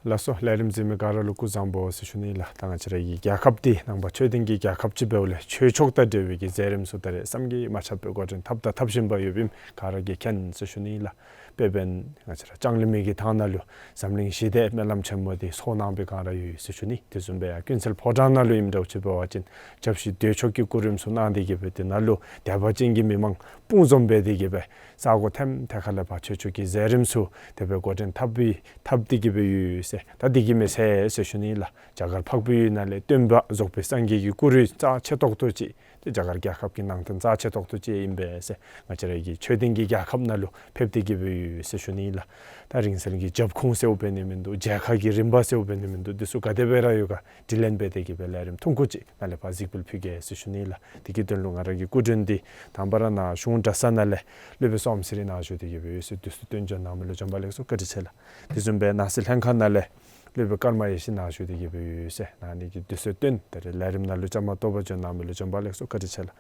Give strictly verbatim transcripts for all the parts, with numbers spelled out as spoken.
ལགས་སོ། ལས་རིམ་གཟིགས་མི་ག་ར་ལུ་སྐུ་གཟུགས་བཟང་པོ་ཟེར་ཞུ་ནི་ལགས། ད་ང་བཅས་ར་གི་རྒྱལ་ཁབ་འདི་ནང་པ་ཆོས་ལྡན་གྱི་རྒྱལ་ཁབ་ཅིག་འབདཝ་ལས་ཆོས་ཕྱོགས་དང་འབྲེལ་བའི་གི་མཛད་རིམ་ཚུ་ད་རེས་བསམ་གྱིས་མ་ཁྱབ་པའི་འགོ་འདྲེན་འཐབ་དང་འཐབ་བཞིན་པ་ཡོདཔ་ཨིནམ་ག་ར་གིས་མཁྱེན་ཟེར་ཞུ་ནི་ལགས། དཔེ་འབད་ན་ང་བཅས་ར་ལྕང་གླིང་མི་གི་ཐང་ནང་ལུ་འཛམ་གླིང་ཞི་བདེ་སྨོན་ལམ་ཆེན་མོ་འདི་ཚོགས་གནང་པའི་ག་ར་ཡོད་ཟེར་ཞུ་ནི། དེ་བཟུམ་སྦེ་ཡང་ཀུན་གསལ་ཕོ་བྲང་ནང་ལུ་ཨིནམ་འདྲཝ་ཅིག་འབད་བ་ཅིན་སྐྱབས་ཞུ་དོན་ཆོག་གི་སྐུ་རིམ་ཚུ་གནང་སྟེ་གི་སྦེ་དེ་ནང་ལུ་དད་པ་ཅན་གྱི་མི་མང་དཔུང་འཛོམས་འབད་དེ་གི་སྦེ་ས་གོ་ཐེམ་ཐེ་ཁ་ལས་ཕར་ཆོས་ཕྱོགས་ཀྱི་མཛད་རིམ་ཚུ་དེ་སྦེ་འགོ་འདྲེན་འཐབ་སྦེ་འཐབ་སྟེ་གི་སྦེ་ཡོད་ཟེར། ད་འདི་གིས་མི་ཚད་ཟེར་ཞུ་ནི་ལགས། རྒྱ་གར་འཕགས་པའི་ཡུལ་ནང་ལས་སྟོན་པ་རྫོགས་པའི་སངས་རྒྱས་ཀྱི་སྐུ་རུས་རྩ་ཆེ་ཏོག་ཏོ་ཅིག་ཏེ་རྒྱ་གར་རྒྱལ་ཁབ་ཀྱི་ནང་རྟེན་རྩ་ཆེ་ཏོག་ཏོ་ཅིག་ཨིན་པས་ཟེར། ང་བཅས་ར་གི་ཆོས་ལྡན་གྱི་རྒྱལ་ཁབ་ནང་ལུ་ཕེབས་ཏེ་གི་སྦེ་ཡོད་ཟེར་ཞུ་ནི་ལགས། ད་རིང་བསྲེལ་གྱི་རྒྱབ་ཁུངས་ཟེརཝ་འབད་ནི་མིན་འདུག། མཇལ་ཁ་གི་རིམ་པ་ཟེརཝ་འབད་ནི་མིན་འདུག། འདི་ཚུ་ག་དེ་སྦེ་ར་ཡོད་ག་དྲི་ལན་འབད་དེ་གི་སྦེ་ལས་རིམ་ཐུང་ཀུ་ཅིག་ནཱ་ལས་ཕར་གཟིགས་འབུལ་ཕུལ་གེ་ཟེར་ཞུ་ནི་ལགས། དེ་གི་དོན་ལུ་ང་ར་གི་སྐུ་མགྲོན་འདི་དང་པ་ར་ནཱ་གཞུང་གྲྭ་ཚང་ནང་ལས་སློབ་དཔོན་བསོད་ནམས་ཚེ་རིང་ནཱ་བཞུགས་ཏེ་གི་སྦེ་ཡོད་ཟེར། དུས་ཚོད་བཏོན་འབྱོན་གནང་མི་ལུ་བྱོན་པ་ལེགས་སོ། བཀའ་དྲིན་ཆེ་ལགས། དེ་བཟུམ་སྦེ་ནང་སྲིད་ལྷན་ཁག་ནང་ལས་སློབ་དཔོན་ཀརྨ་ཡེ་ཤེས་ནཱ་བཞུགས་ཏེ་གི་སྦེ་ཡོད་ཟེར། ནཱ་ནི་གི་དུས་ཚོད་བཏོན་ད་རེས་ལས་རིམ་ནང་ལུ་བཅའ་མར་གཏོགས་པར་འབྱོན་གནང་མི་ལུ་བྱོན་པ་ལེགས་སོ། བཀའ་དྲིན་ཆེ་ལགས།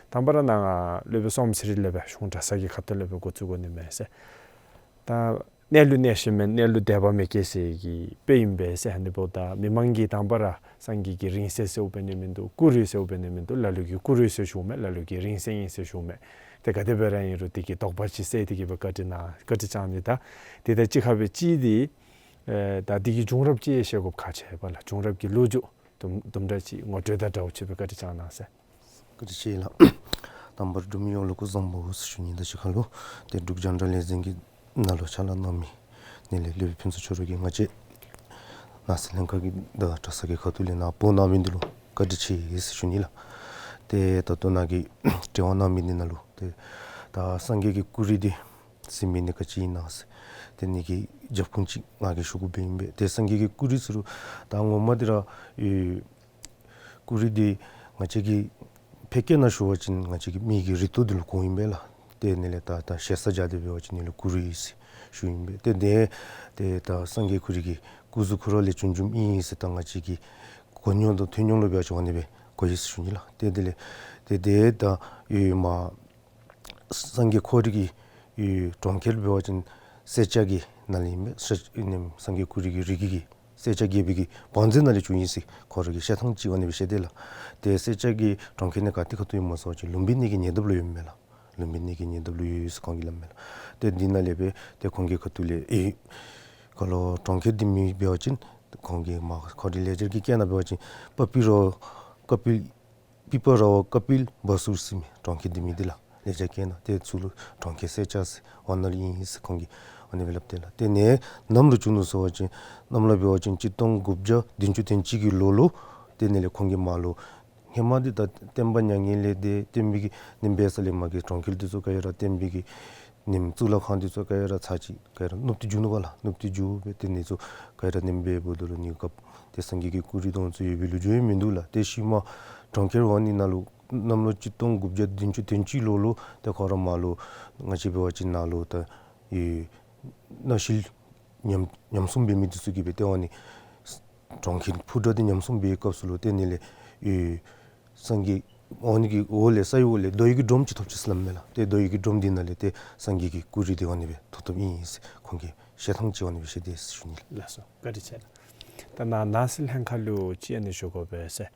དང་པ་ར་ནཱ་སློབ་དཔོན་བསོད་ནམས་ཚེ་རིང་ལས་སྦེ་གཞུང་གྲྭ་ཚང་གི་ཁ་ཐུག་ལས་སྦེ་འགོ་བཙུགས་དགོ་ནི་མས་ཟེར། ད་གནས་ལུ་གནས་ཤིང་མེད་གནས་ལུ་དད་པ་མེད་ཀྱི་ཟེར་གྱི་དཔེ་ཨིན་པས་ཟེར། ཨ་ནི་འབདཝ་ད་མི་མང་གིས་དང་པ་ར་སངས་རྒྱས་ཀྱི་རིང་བསྲེལ་ཟེརཝ་འབད་ནི་མིན་འདུག། སྐུ་རུས་ཟེརཝ་འབད་ནི་མིན་འདུག། ལ་ལུ་གིས་སྐུ་རུས་ཟེར་ཞུཝ་མས། ལ་ལུ་གིས་རིང་བསྲེལ་ཨིན་ཟེར་ཞུཝ་མས། ཏེ་ག་དེ་སྦེ་ར་ཨིན་རུང་དེ་གི་དོགས་པ་ཅིག་བསལ་ཏེ་གི་སྦེ་བཀའ་དྲིན་གནང་བཀའ་དྲིན་བསྐྱང་ནི། ད་དེ་དང་གཅིག་ཁར་སྦེ་གཅིག་འདི་ཨེ་ད་འདི་གི་བྱུང་རབས་ཅིག་ཡང་བཤད་དགོཔ་ཁག་ཆེ་བས་ལགས། བྱུང་རབས་ཀྱི་ལོ་རྒྱུས་དུམ་དུམ་གྲ་ཅིག་ངོ་སྤྲོད་དང་འདྲཝ་ཅིག་སྦེ་བཀའ་དྲིན་བསྐྱང་གནང་ཟེར། བཀའ་དྲིན་ཆེ་ལགས། དང་པ་ར་འབྲུག་མི་ཡོངས་ལུ་སྐུ་གཟུགས་བཟང་པོ་ཟེར་ཞུ་ནི། ད་གཅིག་ཁར་ལུ་ཏེ་འབྲུག་རྒྱང་བསྒྲགས་ལས་འཛིན་གྱི་ནང་ལུ་ཕྱག་ལཱ་གནང་མི་ནི་ལས་སློབ་དཔོན་ཕུན་ཚོགས་ཆོས་རབ་ཀྱིས་ང་བཅས་ནང་སྲིད་ལྷན་ཁག་གི་དང་གྲྭ་ཚང་གི་ཁ་ཐུག་ལས་ནཱ་འབོ་གནང་མི་འདི་ལུ་བཀའ་དྲིན་ཆེ་ཟེར་ཞུ་ནི་ལགས། ཏེ་ད་ལྟོ་ནཱ་གིས་དྲི་བ་གནང་མི་འདི་ནང་ལུ་ཏེ་ད་སངས་རྒྱས་ཀྱི་སྐུ་རུས་འདི་ཟེར་མི་འདི་ག་ཅི་ཨིན་ན་ཟེར། ཏེ་ནི་གི་རྒྱབ་ཁུངས་ཅིག་ང་གིས་ཞུ་དགོཔ་ཨིན་པས། ཏེ་སངས་རྒྱས་ཀྱི་སྐུ་རུས་ཟེར་རུང་ད་ངོ་མ་འདི་ར་ཨེ་སྐུ་རུས་འདི་ང་བཅས་ཀྱི་ཕལ་སྐད་ནང་ཞུ་བ་ཅིན་ང་བཅས་ཀྱི་མི་གི་རུས་ཏོག་འདི་ལུ་གོཝ་ཨིན་པས་ལགས། ཏེ་ནི་ལས་ད་ད་ཞེ་ས་བཞག་སྟེ་འབད་བ་ཅིན་ནི་ལུ་སྐུ་རུས་ཟེར་ཞུཝ་ཨིན་པས། ཏེ་ཏེ་ཏེ་ད་སངས་རྒྱས་སྐུ་རུས་ཀྱི་སྐུ་གཟུགས་ཁོ་ར་ལས་བྱུང་བྱུངམ་ཨིན་ཟེར་ད་ང་བཅས་ཀྱི་གོ་མྱོང་དང་ཐོས་མྱོང་ལུ་འབད་བ་ཅིན་ཨ་ནི་སྦེ་གོ་ཡི་ཟེར་ཞུ་ནི་ལགས། ཏེ་དེ་ལས་ཏེ་ཏེ་ད་ཨེ་མ་སངས་རྒྱས་ཁོ་རའི་གི་ཨེ་གྲོང་ཁྱེར་འབད་བ་ཅིན་སེར་སྐྱ་གི་ནང་ལས་ཨིན་པས། སངས་རྒྱས་ཁོ་རའི་གི་རིགས་ཀྱི་སེར་སྐྱ་རྒྱལ་པོའི་གི་བང་མཛོད་ནང་ལས་བྱུང་ཡི་ཟེར་ཁོ་ར་གིས་བཤད་ཐངས་ཅིག་ཨ་ནི་སྦེ་བཤད་དེས་ལགས། ཏེ་སེར་སྐྱ་གི་གྲོང་ཁྱེར་ནི་ག་ཏེ་ཁ་ཐུག་ཨིནམ་སྨོ་ཟེར་བ་ཅིན་ལུམྦི་ནི་གི་ཉེ་འདབས་ལུ་ཡོདཔ་མས་ལགས། ལུམྦི་ནི་གི་ཉེ་འདབས་ལུ་ཡོད་ཟེར་ཁོང་གིས་སླབ་མས་ལགས། ཏེ་འདི་ནང་ལས་སྦེ་ཏེ་ཁོང་གི་ཁ་ཐུག་ལས་ཨེ་ག་ལོ་གྲོང་ཁྱེར་འདི་མི་འབད་བ་ཅིན་ཁོང་གི་མ་ཁོ་རའི་ལེགས་སྦྱར་གྱི་སྐད་ནང་འབད་བ་ཅིན་པ་པི་ར་ཀ་པིལ་པི་པ་ར་བ་ཀ་པིལ་བ་སུ་ཟེར་མི་གྲོང་ཁྱེར་འདི་མི་འདི་ལགས། ལེགས་སྦྱར་སྐད་ནང་ཏེ་ཚུར་ལུ་གྲོང་ཁྱེར་སེར་སྐྱ་ཟེར་ཝ་ན་ལུ་ཨིན་ཟེར་ཁོང་གིས་ཨ་ནི་སྦེ་སླབ་དེས་ལགས། ཏེ་ནི་ནམ་ལུ་བྱུང་ནུག་ཟེར་བ་ཅིན་ནམ་ལུ་འབད་བ་ཅིན་གཅིག་སྟོང་དགུ་བརྒྱ་བདུན་ཅུ་དོན་གཅིག་གི་ལོ་ལུ་ཏེ་ནི་ལས་ཁོང་གིས་མར་ལུ་ཧེ་མ་འདི་ད་བསྟན་པ་མྱ་ངན་ལས་འདས་བསྟན་པའི་གི་ནི་འབད་ས་ལས་མར་གྱི་གྲོང་ཁྱེར་འདི་ཚུ་ག་ར་བསྟན་པའི་གི་ནི་གཙུག་ལག་ཁང་འདི་ཚུ་ག་ར་ཚར་གཅིག་ག་ར་ནུབ་ཏུ་རྒྱུག་ནུག་པ་ལགས། ནུབ་ཏུ་རྒྱུག་སྦེ་ཏེ་ནི་ཚུ་ག་ར་ནི་འབདཝ་ད་ལུ་ནི་སྐབས་ཏེ་སངས་རྒྱས་ཀྱི་སྐུ་རུས་དང་ཚུ་ཡོད་པའི་ལོ་རྒྱུས་ཡང་མིན་འདུག་ལགས། ཏེ་ཤུལ་མ་གྲོང་ཁྱེར་ཝ་ནི་ནང་ལུ་ནམ་ལུ་གཅིག་སྟོང་དགུ་བརྒྱ་བདུན་ཅུ་དོན་གཅིག་ལོ་ལུ་ཏེ་ཁོ་ར་མར་ལུ་ང་བཅས་འབད་བ་ཅིན་ནཱ་ལུ་ད་ཨེ་གནམ་གཤིས་ཉམས་ཉམས་སྲུང་འབད་མི་འདི་ཚུ་གིས་སྦེ་ཏེ་ཝ་ནི་གྲོང་ཁྱེར་ཕུ་དྲག་འདི་ཉམས་སྲུང་འབད་བའི་སྐབས་སུ་ལུ་ཏེ་ནི་ལས་ཨེ་སངས་རྒྱས་ཝ་ནི་གི་འོག་ལས་ས་ཡི་འོག་ལས་རྡོ་ཡི་གི་སྒྲོམ་ཅིག་ཐོབ་ཅི་ཟེར་སླབ་མས་ལགས། ཏེ་རྡོ་ཡི་གི་སྒྲོམ་འདི་ནང་ལས་ཏེ་སངས་རྒྱས་ཀྱི་སྐུ་རུས་འདི་ཝ་ནི་སྦེ་ཐོབ་ཐོབཔ་ཨིན་ཟེར་ཁོང་གིས་བཤད་ཐངས་ཅིག་ཝ་ནི་སྦེ་བཤད་དེས་ཟེར་ཞུ་ནི་ལགས། ལགས་སོ། བཀའ་དྲིན་ཆེ་ལགས། ད་ནཱ་ནང་སྲིད་ལྷན་ཁག་ལུ་ཅིག་ཨ་ནི་ཞུ་དགོ་པས་ཟེར།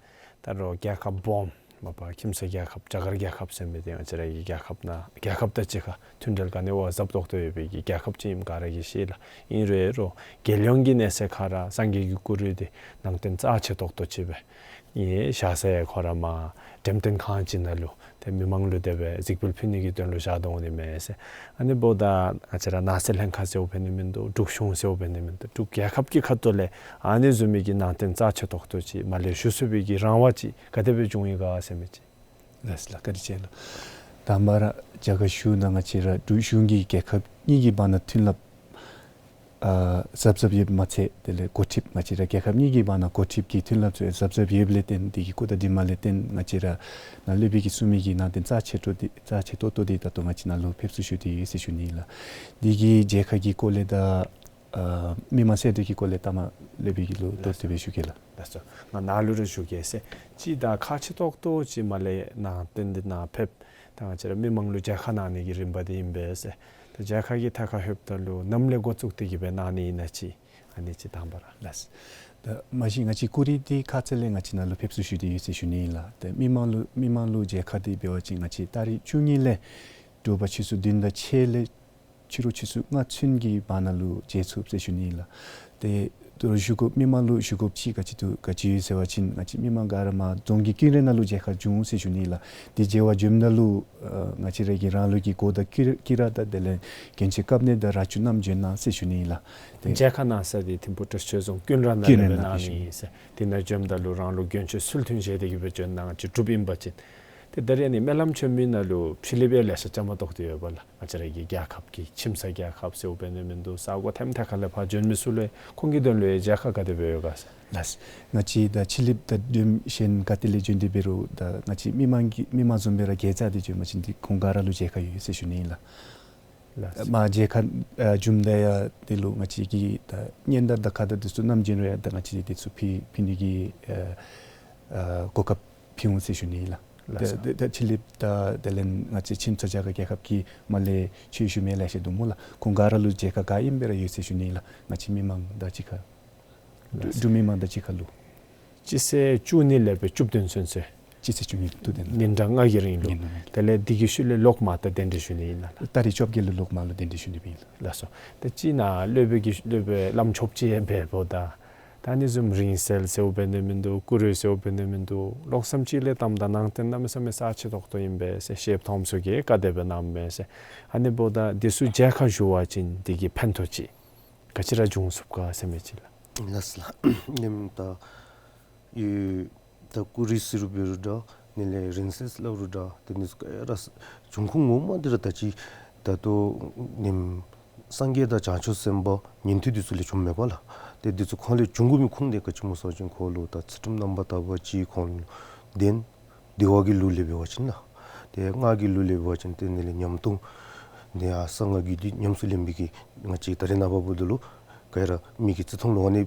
ད་རུང་རྒྱལ་ཁབ་སྦོམ་མ་པ་ཁྱིམ་མཚེས་རྒྱལ་ཁབ་རྒྱ་གར་རྒྱལ་ཁབ་ཟེར་མི་འདི་ང་བཅས་ར་གི་རྒྱལ་ཁབ་ནང་རྒྱལ་ཁབ་དང་གཅིག་ཁར་མཐུན་འབྲེལ་ག་ནི་བ་ཟབ་ཏོག་ཏོ་ཡོད་པའི་གི་རྒྱལ་ཁབ་ཅིག་ཨིནམ་ག་ར་གིས་ཤེས་ལགས། ཨིན་རུང་རུང་རྒྱལ་ཡོངས་ཀྱི་གནས་ཚད་ཁར་ར་སངས་རྒྱས་ཀྱི་སྐུ་རུས་འདི་ནང་རྟེན་རྩ་ཆེ་ཏོག་ཏོ་ཅིག་སྦེ་ཨིན། བཞག་ས་ཡང་ཁོ་ར་མར་འགྲེམས་སྟོན་ཁང་ཅིག་ནང་ལུ་ཏེ་མི་མང་ལུ་དེ་སྦེ་གཟིགས་འབུལ་ཕུལ་ནི་གི་དོན་ལུ་བཞག་དོ་འོང་ནི་མས་ཟེར། ཨ་ནི་འབདཝ་ད་ང་བཅས་ར་ནང་སྲིད་ལྷན་ཁག་ཟེརཝ་འབད་ནི་མིན་འདུག། འབྲུག་གཞུང་ཟེརཝ་འབད་ནི་མིན་འདུག། འབྲུག་རྒྱལ་ཁབ་ཀྱི་ཁ་ཐུག་ལས་ཨ་ནི་བཟུམ་མའི་གི་ནང་རྟེན་རྩ་ཆེ་ཏོག་ཏོ་ཅིག་མར་ལས་ཞུ་ཚུགས་པའི་གི་རང་དབང་ཅིག་ག་དེ་སྦེ་བྱུང་ཡི་ག་ཟེར་མི་ཅིག། ལགས་སོ་ལགས། བཀའ་དྲིན་ཆེ་ལགས། དང་པ་ར་རྒྱ་གར་གཞུང་དང་ང་བཅས་ར་འབྲུག་གཞུང་གིས་རྒྱལ་ཁབ་གཉིས་ཀྱི་བར་ན་མཐུན་ལམ་ཨ་གཟབ་གཟབ་ཡོདཔ་མ་ཚད་དེ་ལས་འགོ་ཁྲིདཔ་ང་བཅས་ར་རྒྱལ་ཁབ་གཉིས་ཀྱི་བར་ན་འགོ་ཁྲིདཔ་གི་མཐུན་ལམ་ཚུ་ཡང་གཟབ་གཟབ་ཡོདཔ་ལས་བརྟེན་དེ་གི་སྐུ་དང་གྲིབ་མ་ལས་བརྟེན་ང་བཅས་ར་ནཱ་སློབ་དཔོན་གྱིས་གསུངས་མི་གི་ནང་རྟེན་རྩ་ཆེ་ཏོག་ཏོ་འདི་རྩ་ཆེ་ཏོག་ཏོ་འདི་ད་ལྟོ་ང་བཅས་ནཱ་ལུ་ཕེབས་བསུ་ཞུ་སྟེ་ཡོད་ཟེར་ཞུ་ནི་ལགས། དེ་གི་མཇལ་ཁ་གི་སྐོར་ལས་དང་ཨ་མི་མང་གསལ་སྒྲོན་གྱི་སྐོར་ལས་ལྟ་མ་སློབ་དཔོན་གྱི་ལུ་ཏོག་ཏོ་སྦེ་ཞུ་གེ་ལགས། ལགས་སོ། ང་ནཱ་ལུ་ར་ཞུ་གེ་ཟེར། ཅིག་ད་ཁག་ཆེ་ཏོག་ཏོ་ཅིག་མར་ལས་ནང་རྟེན་འདི་ནང་ཕེབས་ད་ང་བཅས་ར་མི་མང་ལུ་མཇལ་ཁ་གནང་ནི་གི་རིམ་པ་འདི་ཨིན་པས་ཟེར། ད་མཇལ་ཁ་གི་ཐད་ཁར་ལྷོདཔ་ད་ལུ་ནམ་ལས་འགོ་བཙུགས་ཏེ་གི་སྦེ་གནང་ནི་ཨིན་ན་ཅིག་ ཨ་ནི་ཅིག་དང་པ་ར། ལགས། ད་མ་གཞི་ང་བཅས་ཀུ་རི་འདི་ཁ་ཙ་ལས་ང་བཅས་ནཱ་ལུ་ཕེབས་བསུ་ཞུ་སྟེ་ཡོད་ཟེར་ཞུ་ནི་ཨིན་ལགས། ད་མི་མང་ལུ་མི་མང་ལུ་མཇལ་ཁ་འདི་འབད་བ་ཅིན་ང་བཅས་ཏ་རིག་བཅུ་གཉིས་ལས་དྲོ་པ་ཆུ་ཚོད་བདུན་དང་ཕྱེད་ལས་ཕྱི་རུ་ཆུ་ཚོད་ལྔ་ཚུན་གྱི་བར་ན་ལུ་མཇལ་ཚུགས་ཟེར་ཞུ་ནི་ཨིན་ལགས། ཏེ་ད་རུང་ཞུ་དགོཔ་མི་མང་ལུ་ཞུ་དགོཔ་ཅིག་ག་ཅི་འདུག་ག་ཅི་ཡོད་ཟེར་བ་ཅིན་ང་བཅས་མི་མང་ག་ར་མར་རྫོང་གི་ཀུན་ར་ནང་ལུ་མཇལ་ཁ་འབྱུང་ཟེར་ཞུ་ནི་ཨིན་ལགས། ཏེ་མཇལ་བར་འབྱོནམ་ད་ལུ་ཨ་ང་བཅས་ར་གིས་རང་ལུགས་ཀྱི་གོ་དང་དཀྱི་དཀྱི་ར་དང་དེ་ལས་གྱོན་ཆས་བཀབ་ནི་དང་ར་ཅུ་བསྣམས་འབྱོན་གནང་ཟེར་ཞུ་ནི་ཨིན་ལགས། ཏེ་མཇལ་ཁ་གནང་ས་འདི་ཐིམ་ཕུ་ཏྲོ་ཆོས་རྫོང་ཀུན་ར་ནང་ཀུན་ར་ལས་ནང་གནང་ནི་ཨིན་ཟེར། དེ་ནང་འབྱོནམ་ད་ལུ་རང་ལུགས་གྱོན་ཆས་ཚུལ་མཐུན་བཞེས་ཏེ་གི་སྦེ་འབྱོན་གནང་ཅིག་གྲུབ་ཨིན་པ་ཅིན། ཏེ་ད་རེས་ནི་སྨོན་ལམ་མཆོད་མེ་ནང་ལུ་ཕྱི་གླིངཔ་ཡང་ལེ་ཤ་བཅའ་མར་གཏོགས་ཏེ་ཡོད་པ་ལགས། ང་བཅས་ར་གི་རྒྱལ་ཁབ་ཀྱི་ཁྱིམ་ཚང་རྒྱལ་ཁབ་ཟེརཝ་འབད་ནི་མིན་འདུག། ས་གོ་ཐེམ་ཐེ་ཁ་ལས་ཕར་འབྱོན་མི་ཚུ་ལུ་ཁོང་གི་དོན་ལུ་ཡང་མཇལ་ཁ་ག་དེ་སྦེ་ཡོད་ག་ཟེར། ལགས། ང་བཅས་ད་ཕྱི་གླིངཔ་དང་དེ་བཟུམ་གཞན་ག་ཏེ་ལས་འབྱོན་ཏེ་འབད་རུང་ད་ང་བཅས་མི་མང་གི་མི་མང་བཟུམ་སྦེ་ར་གྱལ་རྩ་འདི་འབྱོན་པ་ཅིན་འདི་ཁོང་ག་ར་ལུ་མཇལ་ཁ་ཡོད་ཟེར་ཞུ་ནི་ཨིན་ལགས། ལགས། མར་མཇལ་ཁ་ཨ་བྱུངམ་ད་ཡང་དེ་ལུ་ང་བཅས་ཀྱིས་ད་སྙན་དར་དང་ཁ་དར་འདི་ཚུ་བསྣམས་འབྱོན་རུང་ཡང་ད་ང་བཅས་འདི་ཚུ་ཕུལ་ཕུལ་ནི་གི་ཨ་ཨ་གོ་སྐབས་ཕུལ་འོང་ཟེར་ཞུ་ནི་ཨིན་ལགས། ལགས་སོ། ད་ད་ཕྱི་གླིངཔ་དང་དེ་ལས་ང་བཅས་ཁྱིམ་ཚང་རྒྱ་གར་རྒྱལ་ཁབ་ཀྱི་མར་ལས་ཆོས་ཞུ་མི་ལེ་ཤ་འདུག་སྨོ་ལགས། ཁོང་ག་ར་ལུ་མཇལ་ཁ་ག་ཨིནམ་སྦེ་ར་ཡོད་ཟེར་ཞུ་ནི་ཨིན་ལགས། ང་བཅས་མི་མང་དང་གཅིག་ཁར་འབྲུག་མི་མང་དང་གཅིག་ཁར་ལུ། སྤྱི་ཚེས་བཅུ་གཉིས་ལས་སྦེ་བཅུ་བདུན་ཚུན་ཚོད། སྤྱི་ཚེས་བཅུ་གཉིས་བཅུ་བདུན། ཉིན་གྲངས་ལྔ་གི་རིང་ལུ། ཉིན་གྲངས་ལྔ་གི། དེ་ལས་འདི་གི་ཤུལ་ལས་ལོག་མར་ད་གདན་འདྲེན་ཞུ་ནི་ཨིན་ལགས། ཏ་རིག་བཅོ་བརྒྱད་ལུ་ལོག་མར་ལུ་གདན་འདྲེན་ཞུ་ནི་ཨིན་ལགས། ལགས་སོ། ད་ཅི་ནཱ་སློབ་དཔོན་གྱི་སློབ་དཔོན་བླམ་ཆོསཔ་ཅིག་འབདཝ་ད་ད་ཨ་ནི་བཟུམ་རིང་བསྲེལ་ཟེརཝ་འབད་ནི་མིན་འདུག། ཀུ་རེ་ཟེརཝ་འབད་ནི་མིན་འདུག། ལོག་ཙམ་ཅིག་ལས་གཏམ་དང་ནང་དོན་གནམ་མེད་ས་མེད་རྩ་ཆེ་ཏོག་ཏོ་ཨིན་པས་ཟེར། ཤེསཔ་མཐོངམ་ཚུ་གིས་ག་དེ་སྦེ་གནངམ་མས་ཟེར། ཨ་ནི་འབདཝ་ད་འདི་ཚུ་མཇལ་ཁ་ཞུ་བ་ཅིན་འདི་གི་ཕན་ཐོགས་ཅིག་ག་ཅི་ར་འབྱུང་ཚུགས་ག་ཟེར་མི་ཅིག་ལགས། ལགས་སོ་ལགས། ནེམ་ད་ཡོད། ད་ཀུ་རེ་ཟེར་རུང་འབད་རུང་འདྲ། ནི་ལས་རིང་བསྲེལ་སླབ་རུང་འདྲ། དེ་ནི་ཚུ་ག་ར་འབྱུང་ཁུངས་ངོ་མ་འདི་ར་ད་ཅི་ད་ལྟོ་ནེམ་སངས་རྒྱས་དང་བྱང་ཆུབ་སེམས་དཔའ་ཉན་ཐོས་འདི་ཚུ་ལས་བྱུངམ་མས་པ་ལགས། ཏེ་འདི་ཚུ་ཁོང་ལས་བྱུང་དགོ་མི་ཁུངས་འདི་ག་ཅི་སྨོ་ཟེར་བ་ཅིན་ཁོང་ལུ་ད་ཚུལ་ཁྲིམས་རྣམ་པར་དག་པ་ཅིག་ཁོང་ལུ་ལྡན། འདུལ་བ་གི་ལུགས་ལས་འབད་བ་ཅིན་ལགས། ཏེ་སྔགས་ཀྱི་ལུགས་ལས་འབད་བ་ཅིན་ཏེ་ནི་ལས་ཉམས་མཐོང་འདི་ཡང་གསང་སྔགས་རྒྱུད་སྡེ་ཉམས་སུ་ལེན་པའི་གི་ང་བཅས་ད་རེས་ནངས་པ་འབདཝ་ད་ལུ་ག་ར་མི་གི་རྩིས་མཐོང་ལུ་ཨ་ནི་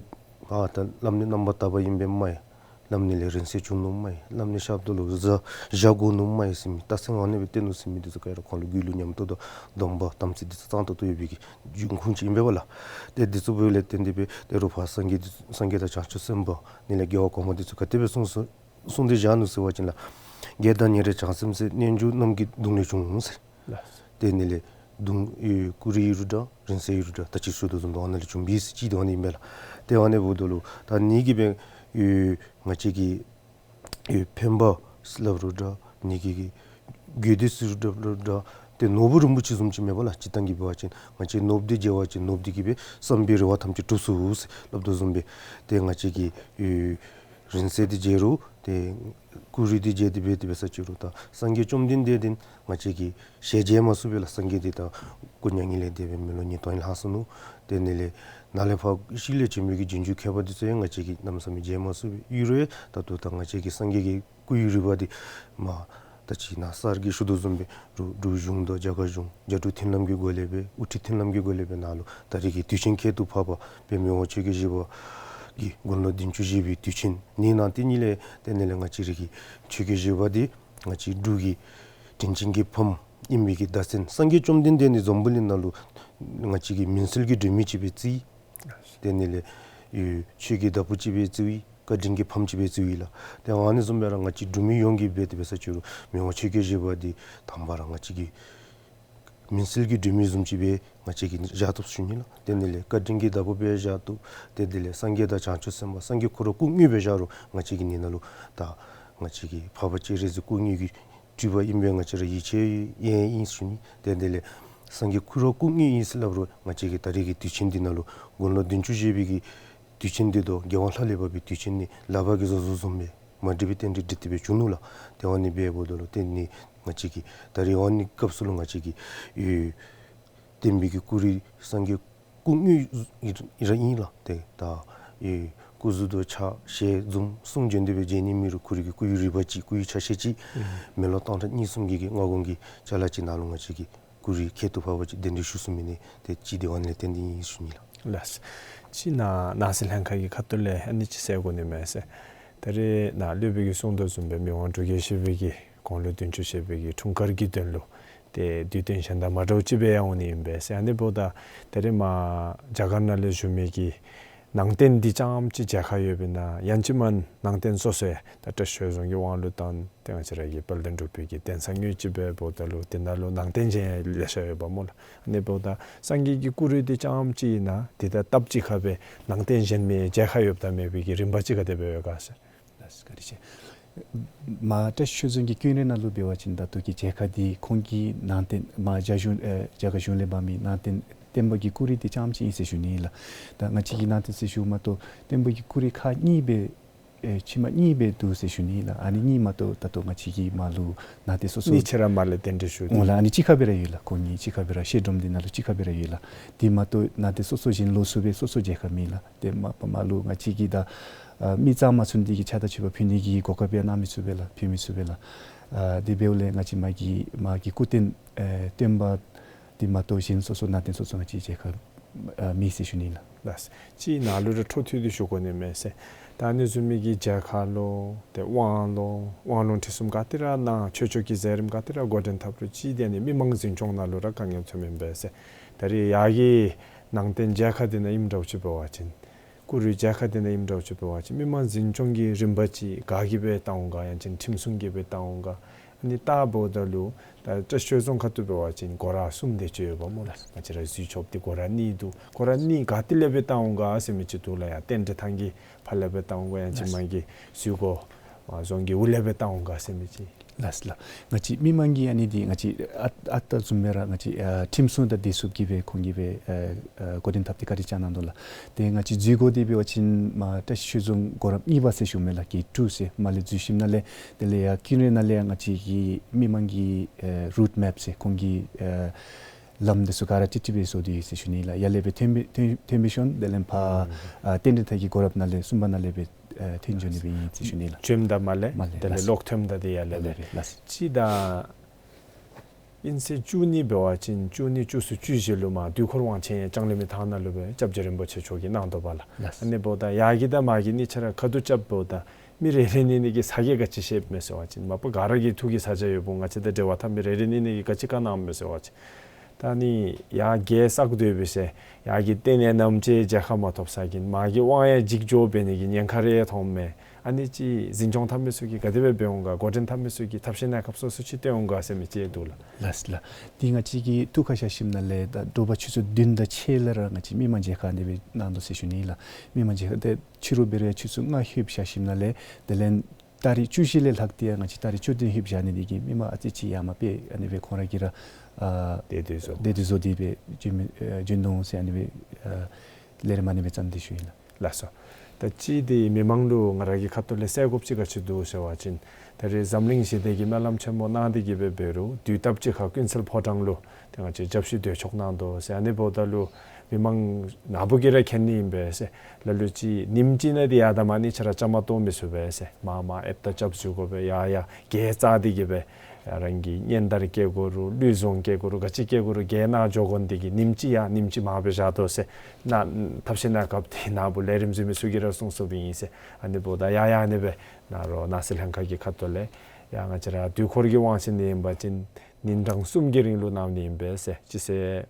ཨ་ད་བླམ་འདི་རྣམ་པར་དག་པ་ཨིན་པས་སྨ་རེ། བླམ་འདི་ལས་རིང་བསྲེལ་བྱུང་ནུག་སྨ་རེ། བླམ་འདི་ཞབས་ཏོག་ལུ་བཟའ་བཞག་དགོ་ནུག་སྨ་རེ་ཟེར་མི་རྟགས་མཚན་ཨ་ནི་སྦེ་སྟོན་ནུག་ཟེར་མི་འདི་ཚུ་ག་ར་ཁོང་ལུ་རྒྱུད་ལུ་ཉམས་རྟོགས་དང་སྡོམ་པ་དམ་ཚིག་འདི་ཚུ་གཙང་ཏོག་ཏོ་ཡོད་པའི་གི་འབྱུང་ཁུངས་ཅིག་ཨིན་པས་པ་ལགས། ཏེ་འདི་ཚུ་འབདཝ་ལས་བརྟེན་ཏེ་སྦེ་ད་རུང་ཕར་སངས་རྒྱས་འདི་སངས་རྒྱས་དང་བྱང་ཆུབ་སེམས་དཔའ་ནི་ལས་རྒྱལ་བ་གོང་མ་འདི་ཚུ་ག་དེ་སྦེ་གསུངས་སོ་གསུངས་ཏེ་བཞག་ནུག་ཟེར་བ་ཅིན་ལགས། བརྒྱད་དང་ཉེར་བྱང་སེམས་ཟེར། རྣལ་འབྱོར་རྣམས་ཀྱི་གདུང་ལས་བྱུང་ཟེར། ལགས། ཏེ་ནི་ལས་གདུང་ཨེ་ཀུ་རེ་ཨིན་རུང་འདྲ་རིང་བསྲེལ་ཨིན་རུང་འདྲ་ད་ཅི་ཞུ་དོ་བཟུམ་དོ་ཨ་ནི་ལས་བྱུང་བས་ཟེར་ཅིག་དོ་ཨ་ནི་ཨིན་པས་ལགས། ཏེ་ཨ་ནི་འབདཝ་ད་ལུ་ད་ནི་གི་སྦེ་ཨེ་ང་བཅས་ཀྱི་ཨེ་འཕེན་པ་སླབ་རུང་འདྲ་ནི་གི་གི་དགོས་འདོད་ཟེར་རུང་འདྲ་ལུ་འདྲ་ཏེ་ནོར་བུ་རིན་པོ་ཆེ་བཟུམ་ཅིག་མས་པ་ལགས། སྤྱིར་བཏང་གི་འབད་བ་ཅིན་ང་བཅས་ནོར་བུ་འདི་མཇལ་བ་ཅིན་ནོར་བུ་འདི་གིས་སྦེ་བསམ་པའི་རེ་བ་ཐམས་ཅད་འགྲུབ་ཚུགས་ཟེར་སླབ་དོ་བཟུམ་སྦེ་ཏེ་ང་བཅས་ཀྱི་ཨེ་རིང་བསྲེལ་འདི་མཇལ་རུང་ཏེ་ཀུ་རེ་འདི་མཇལ་ཏེ་སྦེ་དེ་སྦེ་ས་ཅི་རུང་ད་སངས་རྒྱས་བཅོམ་ལྡན་འདས་འདི་ང་བཅས་ཀྱིས་ཞལ་མཇལ་མ་ཚུགས་པས་ལགས། སངས་རྒྱས་འདི་ད་སྐུ་མྱ་ངན་ལས་འདས་པའི་མི་ལོ་ཉིས་སྟོང་ལྷག་སོ་ནུག། ཏེ་ནི་ལས་ནཱ་ལས་ཕར་ཤུལ་ལས་བྱོན་མི་གི་རྗེས་འཇུག་མཁས་པ་འདི་ཚུ་ཡང་ང་བཅས་ཀྱིས་གནམ་མེད་ས་མེད་མཇལ་མ་ཚུགས་པས། ཨིན་རུང་ད་ལྟོ་ད་ང་བཅས་ཀྱི་སངས་རྒྱས་ཀྱི་སྐུ་ཡི་རིག་པ་འདི་མ་ད་ཅི་ནཱ་གསར་གྱི་ཞུ་དོ་བཟུམ་སྦེ་འབྲུག་འབྲུག་གཞུང་དང་རྒྱ་གར་གཞུང་རྒྱ་འབྲུག་མཐུན་ལམ་གྱི་སྒོ་ལས་སྦེ་དབུ་ཁྲིད་མཐུན་ལམ་གྱི་སྒོ་ལས་སྦེ་ནཱ་ལུ་ད་རེས་ཀྱི་དུས་ཆེན་ཁྱད་དུ་འཕགས་པ་སྦེ་མི་དབང་ཆོས་རྒྱལ་བཞི་པ་གི་དགུང་ལོ་བདུན་ཅུ་བཞེས་པའི་དུས་ཆེན་ནི་ནང་ཏེ་ནི་ལས་ཏེ་ནི་ལས་ང་བཅས་ར་གི་ཆོས་རྒྱལ་བཞི་པ་འདི་ང་བཅས་འབྲུག་གི་དྲིན་ཅན་གྱི་ཕམ་ཨིན་པའི་གི་བརྡ་མཚོན། སངས་རྒྱས་བཅོམ་ལྡན་འདས་ནི་འཛམ་བུ་གླིང་ནང་ལུ་ང་བཅས་ཀྱི་མུན་སེལ་གྱི་སྒྲོན་མེ་ཅིག་སྦེ་བརྩི། ཏེ་ནི་ལས་ཨེ་ཆོས་ཀྱི་བདག་པོ་ཅིག་སྦེ་བརྩིཝ་ཨིན། བཀའ་དྲིན་གྱི་ཕམ་ཅིག་སྦེ་བརྩིཝ་ཨིན་ལགས། ཏེ་ཨ་ནི་བཟུམ་སྦེ་ར་ང་བཅས་འབྲུག་མི་ཡོངས་ཀྱིས་སྦེ་དེ་སྦེ་ས་ཅི་རུང་མི་དབང་ཆོས་རྒྱལ་བཞི་པ་འདི་དང་པ་ར་ང་བཅས་ཀྱི་མུན་སེལ་གྱི་སྒྲོན་མེ་བཟུམ་ཅིག་སྦེ་ང་བཅས་ཀྱིས་བཞག་བཏུབ་ཞུ་ནི་ལགས། ཏེ་ནི་ལས་བཀའ་དྲིན་གྱི་བདག་པོ་སྦེ་བཞག་བཏུབ། ཏེ་དེ་ལས་སངས་རྒྱས་དང་བྱང་ཆུབ་སེམས་དཔའ་སངས་རྒྱས་ཁོ་ར་སྐུ་དངོས་སྦེ་བཞག་རུང་ང་བཅས་ཀྱིས་ནི་ནཱ་ལུ་ད་ང་བཅས་ཀྱི་འཕགས་པ་སྤྱན་རས་གཟིགས་སྐུ་དངོས་ཀྱི་སྤྲུལ་པ་ཨིན་པས། ང་བཅས་ར་ཡིད་ཆེས་ཡོད་ཨིན་ཞུ་ནི། ཏེ་དེ་ལས་སངས་རྒྱས་ཁོ་ར་སྐུ་དངོས་ཨིན་ཟེར་སླབ་རུང་ང་བཅས་ཀྱིས་ད་རེས་ཀྱི་དུས་ཆེན་འདི་ནང་ལུ་དགུང་ལོ་བདུན་ཅུ་བཞེས་པའི་གི་དུས་ཆེན་འདི་དང་རྒྱལ་དབང་ལྷ་ལས་བབས་པའི་དུས་ཆེན་ནི་ལག་པ་གིས་བཟོ་བཟོཝ་བཟུམ་སྦེ་མ་འགྲིག་པའི་རྟེན་འབྲེལ་འགྲིག་སྟེ་སྦེ་བྱུང་ནུག་ལགས། ཏེ་ཨ་ནི་འབདཝ་ད་ལུ་ཏེ་ནི་ང་བཅས་ཀྱིས་ད་རེས་ཨ་ནི་སྐབས་སུ་ལུ་ང་བཅས་ཀྱིས་ཨེ་བསྟན་པའི་གི་སྐུ་རིགས་སངས་རྒྱས་སྐུ་དངོས་ར་ཨིན་ལགས། ཏེ་ད་ཨེ་སྐུ་གཟུགས་དང་ཕྱག་ཞལ་འཛུམ་གསུང་བྱོན་ཏེ་སྦེ་མཇལ་ནི་མེད་རུང་ཁོ་རའི་གི་སྐུ་ཡི་རིག་པ་ཅིག་སྐུ་ཡི་ཆ་ཤས་ཅིག་ཨུམ་མེ་ལོང་སྟོང་ཕྲག་གཉིས་གསུམ་གྱི་གི་སྔ་གོང་གི་ཅ་ལ་ཅིག་ནང་ལུ་ང་བཅས་ཀྱི་སྐུ་རིགས་ཁྱད་དུ་འཕགས་པ་ཅིག་གདན་འདྲེན་ཞུ་ཚུགས་མི་ནི་ཏེ་ཅིག་དེ་བ་ལས་བརྟེན་ཏེ་ཨིན་ཞུ་ནི་ལགས། ལགས། ཅིག་ནཱ་ནང་སྲིད་ལྷན་ཁག་གི་ཁ་ཐུག་ལས་ཨ་ནི་ཅིག་ཟེར་དགོ་ནི་མས་ཟེར། ད་རེས་ནཱ་སློབ་དཔོན་གྱིས་གསུངས་དོ་བཟུམ་སྦེ་མི་དབང་འབྲུག་རྒྱལ་བཞི་པའི་གི་དགུང་ལོ་བདུན་ཅུ་བཞེས་པའི་གི་འཁྲུངས་སྐར་གྱི་དོན་ལུ་ཏེ་དུས་སྟོན་གཞན་དང་མ་འདྲཝ་ཅིག་སྦེ་ཡང་འོང་ནི་ཨིན་པས་ཟེར། ཨ་ནི་འབདཝ་ད་ད་རེས་མར་རྒྱ་གར་ནང་ལས་བཞུགས་མི་གི་ ནང་རྟེན་འདི་རྐྱངམ་ཅིག་མཇལ་ཁ་ཡོདཔ་ཨིན་ན་ཡང་ཅིན་མ་ནང་རྟེན་སོ་སོ་ཡང་ད་བཀྲ་ཤིས་ཆོས་རྫོང་གི་དབང་ལུ་བཏང་སྟེ་ང་བཅས་ར་གི་དཔལ་ལྡན་འབྲུག་པའི་གི་གདན་ས་དངོས་ཅིག་འབདཝ་ད་ལུ་དེ་ནང་ལུ་ནང་རྟེན་ཅིག་ལེ་ཤ་ཡོདཔ་སྨོ་ལགས། ཨ་ནི་འབདཝ་ད་སངས་རྒྱས་ཀྱི་སྐུ་རུས་འདི་རྐྱངམ་ཅིག་ཨིན་ན་དེ་དང་སྟབས་གཅིག་ཁར་སྦེ་ནང་རྟེན་གཞན་མི་མཇལ་ཁ་ཡོདཔ་དང་མེད་པའི་གི་རིམ་པ་ཅིག་ག་དེ་སྦེ་ཡོད་ག་ཟེར། ལགས་སོ། བཀའ་དྲིན་ཆེ། མ་བཀྲ་ཤིས་ཆོས་རྫོང་གི་ཀུན་རའི་ནང་ལུ་འབད་བ་ཅིན་ད་ལྟོ་གི་མཇལ་ཁ་འདི་ཁོང་གི་ནང་རྟེན་མ་རྒྱ་གཞུང་ཨེ་རྒྱ་གར་གཞུང་ལས་འབག་མི་ནང་རྟེན་སྟོན་པ་གི་སྐུ་རུས་འདི་རྐྱངམ་ཅིག་ཨིན་ཟེར་ཞུ་ནི་ལགས། ད་ང་བཅས་ཀྱི་ནང་རྟེན་ཟེར་ཞུཝ་མ་གཏོགས་སྟོན་པ་གི་སྐུ་རུས་ཁག་གཉིས་སྦེ་ཨེ་ཕྱི་མ་གཉིས་སྦེ་འདུག་ཟེར་ཞུ་ནི་ལགས། ཨ་ནི་གཉིས་མ་གཏོགས་ད་ལྟོ་ང་བཅས་ཀྱི་མར་ལུ་ནང་རྟེན་སོ་སོ་གཉིས་ཆ་ར་མར་ལས་གདན་འདྲེན་ཞུ་འོང་ལགས། ཨ་ནི་གཅིག་ཁར་སྦེ་ར་ཡོད་ལགས། ཁོང་གཉིས་གཅིག་ཁར་སྦེ་ར་བཤད་སྒྲོམ་འདི་ནང་ལུ་གཅིག་ཁར་སྦེ་ར་ཡོད་ལགས། དེ་མ་གཏོགས་ནང་རྟེན་སོ་སོ་གཞན་ལོགས་སུ་སྦེ་སོ་སོ་མཇལ་ཁ་མེད་ལགས། ཏེ་མ་པ་མར་ལུ་ང་བཅས་ཀྱིས་ད་ཨ་མི་གཙང་མ་ཚུ་འདི་གིས་ཕྱག་དང་མཆོད་པ་ཕུལ་ནི་གི་གོ་སྐབས་ཡང་གནང་མི་ཚུགས་པས་ལགས། ཕུལ་མི་ཚུགས་པས་ལགས། ཨ་དེ་འབདཝ་ལས་ང་བཅས་མ་གི་མ་གི་སྐུ་རྟེན་ཨེ་སྟོན་པ་འདི་མ་གཏོགས་གཞན་སོ་སོ་ནང་རྟེན་སོ་སོ་ང་བཅས་མཇལ་ཁ་ཨ་མེད་ཟེར་ཞུ་ནི་ལགས། ལགས། ཅིག་ནཱ་ལུ་ར་འཕྲོ་མཐུད་དེ་ཞུ་དགོ་ནི་མས་ཟེར། ད་ཨ་ནི་བཟུམ་མའི་གི་མཇལ་ཁ་ལོ་ཏེ་དབང་ལོ་དབང་ལུང་ཁྲིད་གསུམ་ག་ཏེ་ར་གནང་ཆོས་ཕྱོགས་ཀྱི་མཛད་རིམ་ག་ཏེ་ར་འགོ་འདྲེན་འཐབ་རུང་ཅིག་དེ་ནི་མི་མང་འཛིན་སྐྱོང་ནང་ལུ་ར་དཀའ་ངལ་ཚུ་མེན་པས་ཟེར། ད་རེས་ཡར་གྱི་ནང་རྟེན་མཇལ་ཁ་འདི་ནང་ཨིནམ་འདྲཝ་ཅིག་འབད་བ་ཅིན་སྐུ་རུས་མཇལ་ཁ་འདི་ནང་ཨིནམ་འདྲཝ་ཅིག་འབད་བ་ཅིན་མི་མང་འཛིན་སྐྱོང་གི་རིམ་པ་ཅིག་ག་གིས་སྦེ་བཏང་འོང་ག་ཡང་ཅིན་ཁྲིམས་སྲུང་གིས་སྦེ་བཏང་འོང་ག། ཨ་ནི་ད་འབདཝ་ད་ལུ་ད་བཀྲ་ཤིས་ཆོས་རྫོང་ཁ་ཐུག་འབད་བ་ཅིན་སྒོ་ར་གསུམ་དེ་ཅིག་ཡོདཔ་སྨོ་ལགས། ང་བཅས་ར་འཛུལ་ཆོགཔ་འདི་སྒོ་ར་གཉིས་འདུག། སྒོ་ར་གཉིས་ག་ཏེ་ལས་སྦེ་བཏང་འོང་ག་ཟེར་མི་ཅིག་འདུག་ལགས། ཡར་རྟེན་འབྲེལ་ཐང་གི་ཕར་ལས་སྦེ་བཏང་འོང་ག་ཡང་ཅིན་ལགས། མ་གི་འཛུལ་སྒོ་མ་རྫོང་གི་དབུ་ལས་སྦེ་བཏང་འོང་ག་ཟེར་མི་ཅིག། ལགས་ལགས། ང་བཅས་མི་མང་གིས་ཨ་ནི་འདི་ང་བཅས་ཨ་ཨ་རྟག་བཟུམ་སྦེ་ར་ང་བཅས་ཨ་ཁྲིམས་སྲུང་དང་བདེ་སྲུང་གིས་སྦེ་ཁོང་གིས་སྦེ་ཨ་ཨ་འགོ་འདྲེན་འཐབ་སྟེ་བཀའ་དྲིན་བསྐྱངས་གནང་དོ་ལགས། ཏེ་ང་བཅས་འཛུལ་སྒོ་འདི་འབད་བ་ཅིན་མ་བཀྲ་ཤིས་ཆོས་རྫོང་སྒོ་ར་གཉིས་པ་ཟེར་ཞུཝ་མས་ལགས། གེཊ་ཊུ་ཟེར་མར་ལས་འཛུལ་ཞིནམ་ལས་དེ་ལས་ཡར་ཀུན་རའི་ནང་ལས་ཡང་ང་བཅས་ཀྱི་མི་མང་གི་ཨ་རུཊ་མེཔ་ཟེར་ཁོང་གིས་ཨ་ལམ་འདི་ཚུ་ག་ར་ཀྲིག་ཀྲི་སྦེ་བཟོ་སྟེ་ཡོད་ཟེར་ཞུ་ནི་ལགས། ཡར་ལས་སྦེ་ཐོན་སྦེ་ཐོན་ཐོན་སྦེ་ཤོང་དེ་ལས་ཕར་ཨ་རྟེན་འབྲེལ་ཐང་གི་སྒོ་ར་ནང་ལས་གསུམ་པ་ནང་ལས་སྦེ་ཨ་ཐོན་འགྱོ་ནི་སྦེ་ཨིན་ཟེར་ཞུ་ནི་ལགས། བྱོནམ་ད་མར་ལས་མར་ལས་དེ་ལས་ལགས། ལོག་ཐོནམ་ད་དེ་ཡར་ལས་ཡར་ལས་སྦེ། སྦེ་ལགས། ཅིག་ད་དབྱིན་ཚེས་བཅུ་གཉིས་འབད་བ་ཅིན་བཅུ་གཉིས་བཅུ་གསུམ་བཅུ་བཞི་ལུ་མར་དུས་འཁོར་དབང་ཆེན་ལྕང་གླིང་མི་ཐང་ནང་ལུ་སྦེ་སྐྱབས་རྗེ་རིན་པོ་ཆེ་མཆོག་གིས་གནང་དོ་བ་ལགས། ལགས། ཨ་ནི་འབདཝ་ད་ཡར་གྱི་དང་མར་གྱི་གཉིས་ཆ་ར་ཁ་ཐུག་རྐྱབ་འབདཝ་ད་མི་རེ་རེ་གཉིས་གཉིས་ཀྱིས་ས་གོ་ག་ཅི་བཞེསཔ་མས་ཟེར་བ་ཅིན་མ་པ་ག་ར་གི་ཐུགས་ཀྱི་ས་ཆ་ཡོདཔ་འོང་། ང་བཅས་དང་འབྲེལ་བ་འཐབ་མི་རེ་རེ་གཉིས་གཉིས་ཀྱིས་ག་ཅི་བཀའ་གནངམ་མས་ཟེར་བ་ཅིན་ད་ནི་ཡར་རྒྱལ་བསགས་སྡོད་པའི་ཟེར་ཡར་གྱི་རྟེན་ཡང་ནམ་ཅིག་མཇལ་ཁ་མ་ཐོབ་ས་གི་མར་གྱི་དབང་ཡང་འཇིག་འགྱོ་འབད་ནི་གི་ཉེན་ཁ་རེ་མཐོངམ་མས། ཨ་ནི་ཅིག་འཛིན་སྐྱོང་འཐབ་མི་ཚུ་གིས་ག་དེ་སྦེ་འབད་འོང་ག། འགོ་འདྲེན་འཐབ་མི་ཚུ་གིས་ཐབས་ཤེས་གནས་སྐབས་སོ་སོ་ཅིག་སྟོན་འོང་ག་ཟེར་མི་ཅིག་འདུག་ལགས། ལགས་ལགས། འདི་ང་བཅས་ཀྱིས་ཐུགས་ཁར་བཞག་ཞིནམ་ལས་ད་དྲོ་པ་ཆུ་ཚོད་བདུན་དང་ཕྱེད་ལས་ར་ང་བཅས་མི་མང་མཇལ་ཁ་འདི་སྦེ་གནང་དོ་ཟེར་ཞུ་ནི་ལགས། མི་མང་མཇལ་ཁ་འདི་ཕྱི་རུ་འབད་རུང་ཡང་ཆུ་ཚོད་ལྔ་ལྷོདཔ་བཞག་ཞིནམ་ལས་དེ་ལས་ཏ་རིག་བཅུ་བཞི་ལས་ལྷག་སྟེ་ཡང་ང་བཅས་ཏ་རིག་བཅུ་བདུན་ལྷོདཔ་བཞག་ནི་འདི་གིས་མི་མང་ཨ་ཙི་ཅིག་ཡར་མར་སྦེ་ཨ་ནི་སྦེ་ཁོང་ར་གིས་ར་ཨ་བདེ་སྡུག་བཟོ་བདེ་སྡུག་བཟོ་སྟེ་སྦེ་བྱོན་མི་ཨ་བྱོན་དོ་འོང་ཟེར་ཨ་ནི་སྦེ་ཨ་ལས་རིམ་ཨ་ནི་སྦེ་བརྩམས་ཏེ་ཞུ་ཡི་ལགས། ལགས་སོ། ད་ཅི་འདི་མི་མང་ལུ་ང་ར་གི་ཁ་ཐུག་ལས་ཟེར་དགོཔ་ཅིག་ག་ཅི་འདུག་ཟེར་བ་ཅིན་ད་རེས་འཛམ་གླིང་ཞི་བདེ་གི་སྨོན་ལམ་ཆེན་མོ་གནང་སྟེ་གིས་སྦེ་འབད་རུང་དུས་སྟབས་ཅིག་ཁར་ཀུན་གསལ་ཕོ་བྲང་ལུ་ཏེ་ང་བཅས་སྐྱབས་ཞུ་སྡོད་ཆོག་གནང་དོ་ཟེར། ཨ་ནི་འབདཝ་ད་ལུ་མི་མང་ནཱ་བུ་གིས་ར་མཁྱེན་ནི་ཨིན་པས་ཟེར། ལ་ལུ་ཅིག་ཉིནམ་གཅིག་ནང་འདི་ཡར་དང་མར་གཉིས་ཆ་ར་བཅའ་མར་གཏོགས་མི་ཚུགས་པས་ཟེར། མར་མར་ཨེབ་ད་རྐྱབ་འཛུལ་དགོ་པས། ཡར་ཡར་གྱལ་བཙག་སྟེ་གིས་སྦེ་ཡར་རང་གི་གཉེན་དར་བསྐྱལ་དགོ་རུང་ལུས་ཟུངས་བསྐྱལ་དགོ་རུང་ག་ཅི་བསྐྱལ་དགོ་རུང་གྱལ་ནང་འགྱོ་དགོ་ནི་འདི་གིས་ཉིནམ་གཅིག་ཡར་ཉིནམ་གཅིག་མར་སྦེ་བཞག་དོ་ཟེར། ནཱ་ཐབས་ཤེས་གནས་སྐབས་འདི་ནཱ་བུ་ལས་རིམ་འཛིན་མི་ཚུ་གིས་ར་གསུངས་གསུངསམ་ཨིན་ཟེར། ཨ་ནི་འབདཝ་ད་ཡར་ཡར་ཨ་ནི་སྦེ་ནཱ་རོགས་ནང་སྲིད་ལྷན་ཁག་གི་ཁ་ཐུག་ལས་ཡར་ང་བཅས་ར་དུས་འཁོར་གྱི་དབང་ཆེན་འདི་ཨིན་པ་ཅིན་ཉིན་གྲངས་གསུམ་གྱི་རིང་ལུ་གནང་ནི་ཨིན་པས་ཟེར། སྤྱི་ཚེས་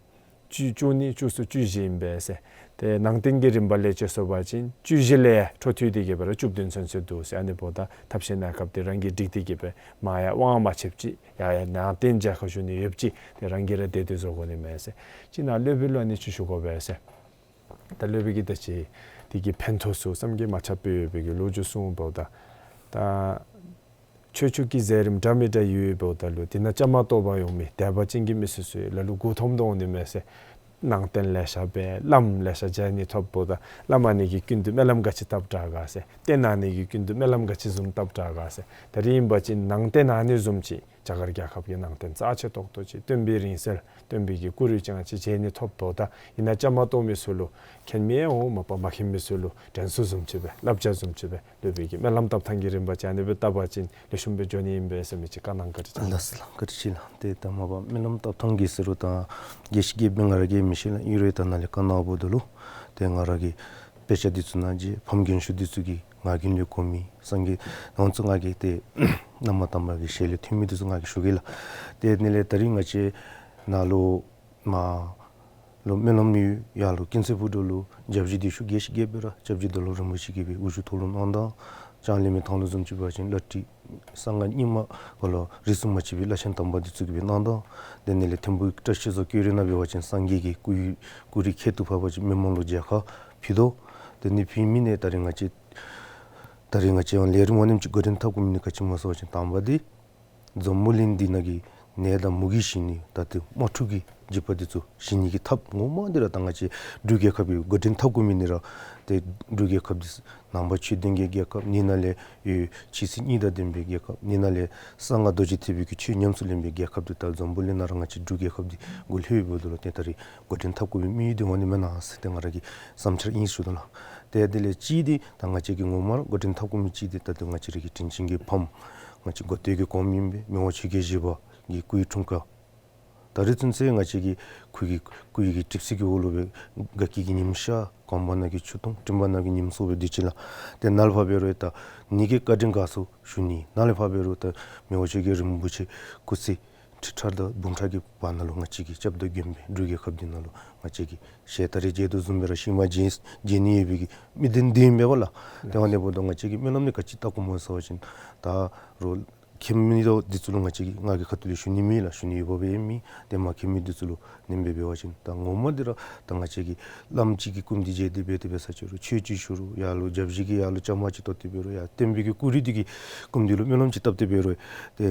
བཅུ་བཅུ་གཉིས་བཅུ་གསུམ་བཅུ་བཞི་ཨིན་པས་ཟེར། ཏེ་ནང་རྟེན་གྱི་རིམ་པ་ལས་བཅད་སོང་པ་ཅིན་བཅུ་བཞི་ལས་འཕྲོ་མཐུད་དེ་གིས་སྦེ་ར་བཅུ་བདུན་ཚུན་ཚོད་འདུག་ཟེར། ཨ་ནི་འབདཝ་ད་ཐབས་ཤེས་གནས་སྐབས་འདི་རང་གིས་སྒྲིག་སྟེ་གིས་སྦེ་མར་ཡར་དབང་མ་ཆདཔ་ཅིག་ཡར་ཡར་ནང་རྟེན་མཇལ་ཁ་ཞུ་ནི་ཡོདཔ་ཅིག་ཏེ་རང་གིས་ར་བདེ་སྡུག་བཟོ་དགོ་ནི་མས་ཟེར། ཅིག་ནཱ་སློབ་དཔོན་ལུ་ཨ་ནི་ཅིག་ཞུ་དགོ་པས་ཟེར། ད་སློབ་དཔོན་གྱིས་ད་ཅི་འདི་གི་ཕན་ཐོགས་ཚུ་བསམ་གྱིས་མ་ཁྱབ་སྦེ་ཡོད་པའི་གི་ལོ་རྒྱུས་གསུངས་འབདཝ་ད་ད་ཆོས་ཕྱོགས་ཀྱི་མཛད་རིམ་འདྲ་མི་འདྲ་ཡོད་འབདཝ་ད་ལུ་དེ་ནང་བཅའ་མར་གཏོགས་པར་འོང་མི་དད་པ་ཅན་གྱི་མི་སེར་ཚུ་ལ་ལུ་མགུ་འཐོམ་དོ་འོང་ནི་མས་ཟེར། ནང་རྟེན་ལེ་ཤ་སྦེ་བླམ་ལེ་ཤ་མཇལ་ནི་ཐོབ་འབདཝ་ད་བླམ་ཨ་ནི་གི་སྐུ་མདུན་སྨོན་ལམ་ག་ཅི་བཏབ་དྲག་ག་ཟེར། རྟེན་ཨ་ནི་གི་སྐུ་མདུན་སྨོན་ལམ་ག་ཅི་བཟུམ་བཏབ་དྲག་ག་ཟེར། ད་རིས་ཨིན་པ་ཅིན་ནང་རྟེན་ཨ་ནི་བཟུམ་ཅིག་རྒྱ་གར་རྒྱལ་ཁབ་ཀྱི་ནང་རྟེན་རྩ་ཆེ་ཏོག་ཏོ་ཅིག་སྟོན་པའི་རིང་བསྲེལ་སྟོན་པའི་གི་སྐུ་རུས་ཅིག་ང་བཅས་མཇལ་ནི་ཐོབ་འབདཝ་ད་ཨིན་ན་བཅའ་མར་གཏོགས་མི་ཚུ་ལུ་མཁྱེན་མི་ཡང་འོང་མ་པ་མ་མཁྱེན་མི་ཚུ་ལུ་དྲན་གསོ་བཟུམ་ཅིག་སྦེ་བསླབ་བྱ་བཟུམ་ཅིག་སྦེ་སློབ་དཔོན་གྱིས་སྨོན་ལམ་བཏབ་ཐངས་ཀྱི་རིམ་པ་ཅིག་ཨ་ནི་སྦེ་བཏབ་པ་ཅིན་ལེགས་ཤོམ་སྦེ་འགྱོ་ནི་ཨིན་པས་ཟེར་མི་ཅིག་བཀའ་གནང་བཀའ་དྲིན་ཆེ་ལགས། ལགས་སོ་ལགས། བཀའ་དྲིན་ཆེ་ལགས། ཏེ་ད་མ་པ་སྨོན་ལམ་བཏབ་ཐངས་ཀྱི་ཟེར་རུང་ད་དགེ་བཤེས་དགེ་འཕེལ་ང་ར་གིས་མི་ཤེས་ལགས། ཨིན་རུང་ད་ནཱ་ལས་བཀའ་གནང་འབདཝ་ད་ལུ་ཏེ་ང་ར་གི་དཔེ་ཆ་འདི་ཚུ་ནང་གི་ཕམ་རྒན་ཤོས་འདི་ཚུ་གིས་ང་གི་ལུ་གོ་མི་སངས་རྒྱས་ང་ཚུ་ང་གིས་ཏེ་ན་མ་དམ་པ་གི་ཞལ་ལས་ཐོས་མི་འདི་ཚུ་ང་གིས་ཞུ་གེ་ལགས། ཏེ་ཨ་ནི་ལས་ད་རིས་ང་བཅས་ནཱ་ལུ་མ་ ལུ་སྨོན་ལམ་ཡོད། ཡར་ལུ་ཀུན་གསལ་སྤུ་ཌོ་ལུ་ཞབས་ཕྱི་འདི་ཤུགས་རྒྱས་ཤིང་རྒྱས་པས་ར་སྐྱབས་རྗེ་རྡོར་སློབ་རིན་པོ་ཆེ་གིས་སྦེ་དབུ་བཞུགས་ཐོག་ལུ་གནང་ད། ལྕང་གླིང་མི་ཐང་ལུ་བཟུམ་ཅིག་འབད་བ་ཅིན་བླ་བྲེ་གསང་སྔགས་རྙིང་མ་ག་ལུ་རིས་སུ་མ་ཆད་པའི་བླ་ཆེན་དམ་པ་འདི་ཚུ་གིས་སྦེ་གནང་ད། དེ་ནང་ལས་ཐིམ་ཕུག་བཀྲ་ཤིས་རྫོང་ཀེ་རི་ནང་འབད་བ་ཅིན་སངས་རྒྱས་ཀྱི་སྐུ་སྐུ་རུས་ཁྱད་དུ་འཕགས་པ་ཅིག་མི་མང་ལུ་མཇལ་ཁ་ཕུལ་དོ། དེ་ནི་ཕུལ་མི་ནི་ད་རེས་ང་བཅས་ད་རེས་ང་བཅས་ཡང་ལས་རིམ་འོག་ནེམ་ཅིག་འགོ་འདྲེན་འཐབ་དགོ་མི་ནི་ག་ཅི་སྨོ་ཟེར་བ་ཅིན་དང་པ་འདི་འཛམ་བུ་གླིང་འདི་ནང་གི་ནད་དང་མུ་གེ་ཞི་ནི་ད་ལྟོ་དམག་འཁྲུག་གི་འཇིགས་པ་འདི་ཚུ་ཞི་ནི་གི་ཐབས་ངོ་མ་འདི་ར་ད་ང་བཅས་འབྲུག་རྒྱལ་ཁབ་ཀྱིས་འགོ་འདྲེན་འཐབ་དགོ་མི་ནི་ར་ཏེ་འབྲུག་རྒྱལ་ཁབ་འདི་ནང་པ་ཆོས་ལྡན་གྱི་རྒྱལ་ཁབ་ནི་ནང་ལས་ཡོད་ཆོས་སྲིད་གཉིས་དང་ལྡན་པའི་རྒྱལ་ཁབ་ནི་ནང་ལས་གསང་སྔགས་རྡོ་རྗེ་ཐེག་པའི་གི་ཆོས་ཉམས་སུ་ལེན་པའི་རྒྱལ་ཁབ་འདི་ད་འཛམ་བུ་གླིང་ནང་ར་ང་བཅས་འབྲུག་རྒྱལ་ཁབ་འདི་གུ་ལྷོད་འབདཝ་ད་ལུ་ཏེ་ད་རེས་འགོ་འདྲེན་འཐབ་དགོ་པའི་དམིགས་ཡུལ་འདི་འོང་ནི་མེན་ན་ཟེར་ཏེ་ང་ར་གི་བསམ་འཆར་ཨིན་ཞུ་དོ་ལགས། ཏེ་དེ་ལས་གཅིག་འདི་ད་ང་བཅས་ཀྱིས་ངོ་མ་ར་འགོ་འདྲེན་འཐབ་དགོ་མི་གཅིག་འདི་ད་ལྟོ་ང་བཅས་ར་གི་དྲིན་ཅན་གྱི་ཕམ་ང་བཅས་འགོ་སྟོད་ཀྱི་གོངམ་ཨིན་པའི་མི་དབང་ཆོས་རྒྱལ་བཞི་པ་གི་སྐུའི་འཁྲུངས་སྐར། ད་རེས་ཚུན་ཚོད་ང་བཅས་ཀྱིས་ཁོ་གི་སྐུ་ཡི་གི་གྲིབ་བསིལ་གྱི་འོག་ལུ་སྦེ་དགའ་སྐྱིད་ཀྱི་ཉིམ་ཤར་གོམ་པ་ནང་གི་ཆུ་དུང་སྤྲིན་པ་ནང་གི་ཉིམ་སོགས་སྦེ་འདི་ཅིག་ལགས། ཏེ་ནཱ་ལས་ཕར་འབད་རུང་ད་ནི་གི་བཀའ་དྲིན་དགའ་ཚོར་ཞུ་ནི། ནཱ་ལས་ཕར་འབད་རུང་ད་མི་དབང་ཆོས་རྒྱལ་རིན་པོ་ཆེ་སྐུ་ཚེ་ཁྲི་ཕྲག་དང་འབུམ་ཕྲག་གི་བར་ན་ལུ་ང་བཅས་ཀྱིས་སྐྱབས་དང་མགོན་པོ་འབྲུག་རྒྱལ་ཁབ་འདི་ནང་ལུ་ང་བཅས་ཀྱིས་ཞལ་ད་རེས་མཇལ་དོ་བཟུམ་སྦེ་ར་ཤུལ་མ་མཇལ་མཇལ་ནི་ཡོད་པའི་གི་དམིགས་གཏད་འདི་ཨིན་པས་ལགས། ཏེ་འོང་ནི་འབདཝ་ད་ང་བཅས་ཀྱིས་སྨོན་ལམ་འདི་ག་ཅི་བཏབ་དགོཔ་སྨོ་ཟེར་བ་ཅིན་ད་རུང་མཁྱེན་མི་འདི་ཚུ་ལུ་ང་བཅས་ཀྱིས་ང་གི་ཁ་ཐུག་ལས་ཞུ་ནི་མེད་ལགས། ཞུ་ནི་ཡོདཔ་སྦེ་མེད། ཏེ་མ་མཁྱེན་མི་འདི་ཚུ་ལུ་ཨ་ནེམ་སྦེ་འབད་བ་ཅིན་ད་ངོ་མ་འདི་ར་ད་ང་བཅས་ཀྱིས་བླམ་གཅིག་གི་སྐུ་མདུན་མཇལ་ཏེ་འབད་དེ་འབད་ས་ཅིག་རུང་ཆོས་ཅིག་ཞུ་རུང་ཡར་ལུ་ཞབས་ཕྱི་གི་ཡར་ལུ་བཅའ་མར་ཅིག་གཏོགས་ཏེ་འབད་རུང་ཡར་བསྟན་པའི་གི་སྐུ་རུས་འདི་གི་སྐུ་མདུན་ལུ་སྨོན་ལམ་ཅིག་བཏབ་སྟེ་འབད་རུང་ཏེ་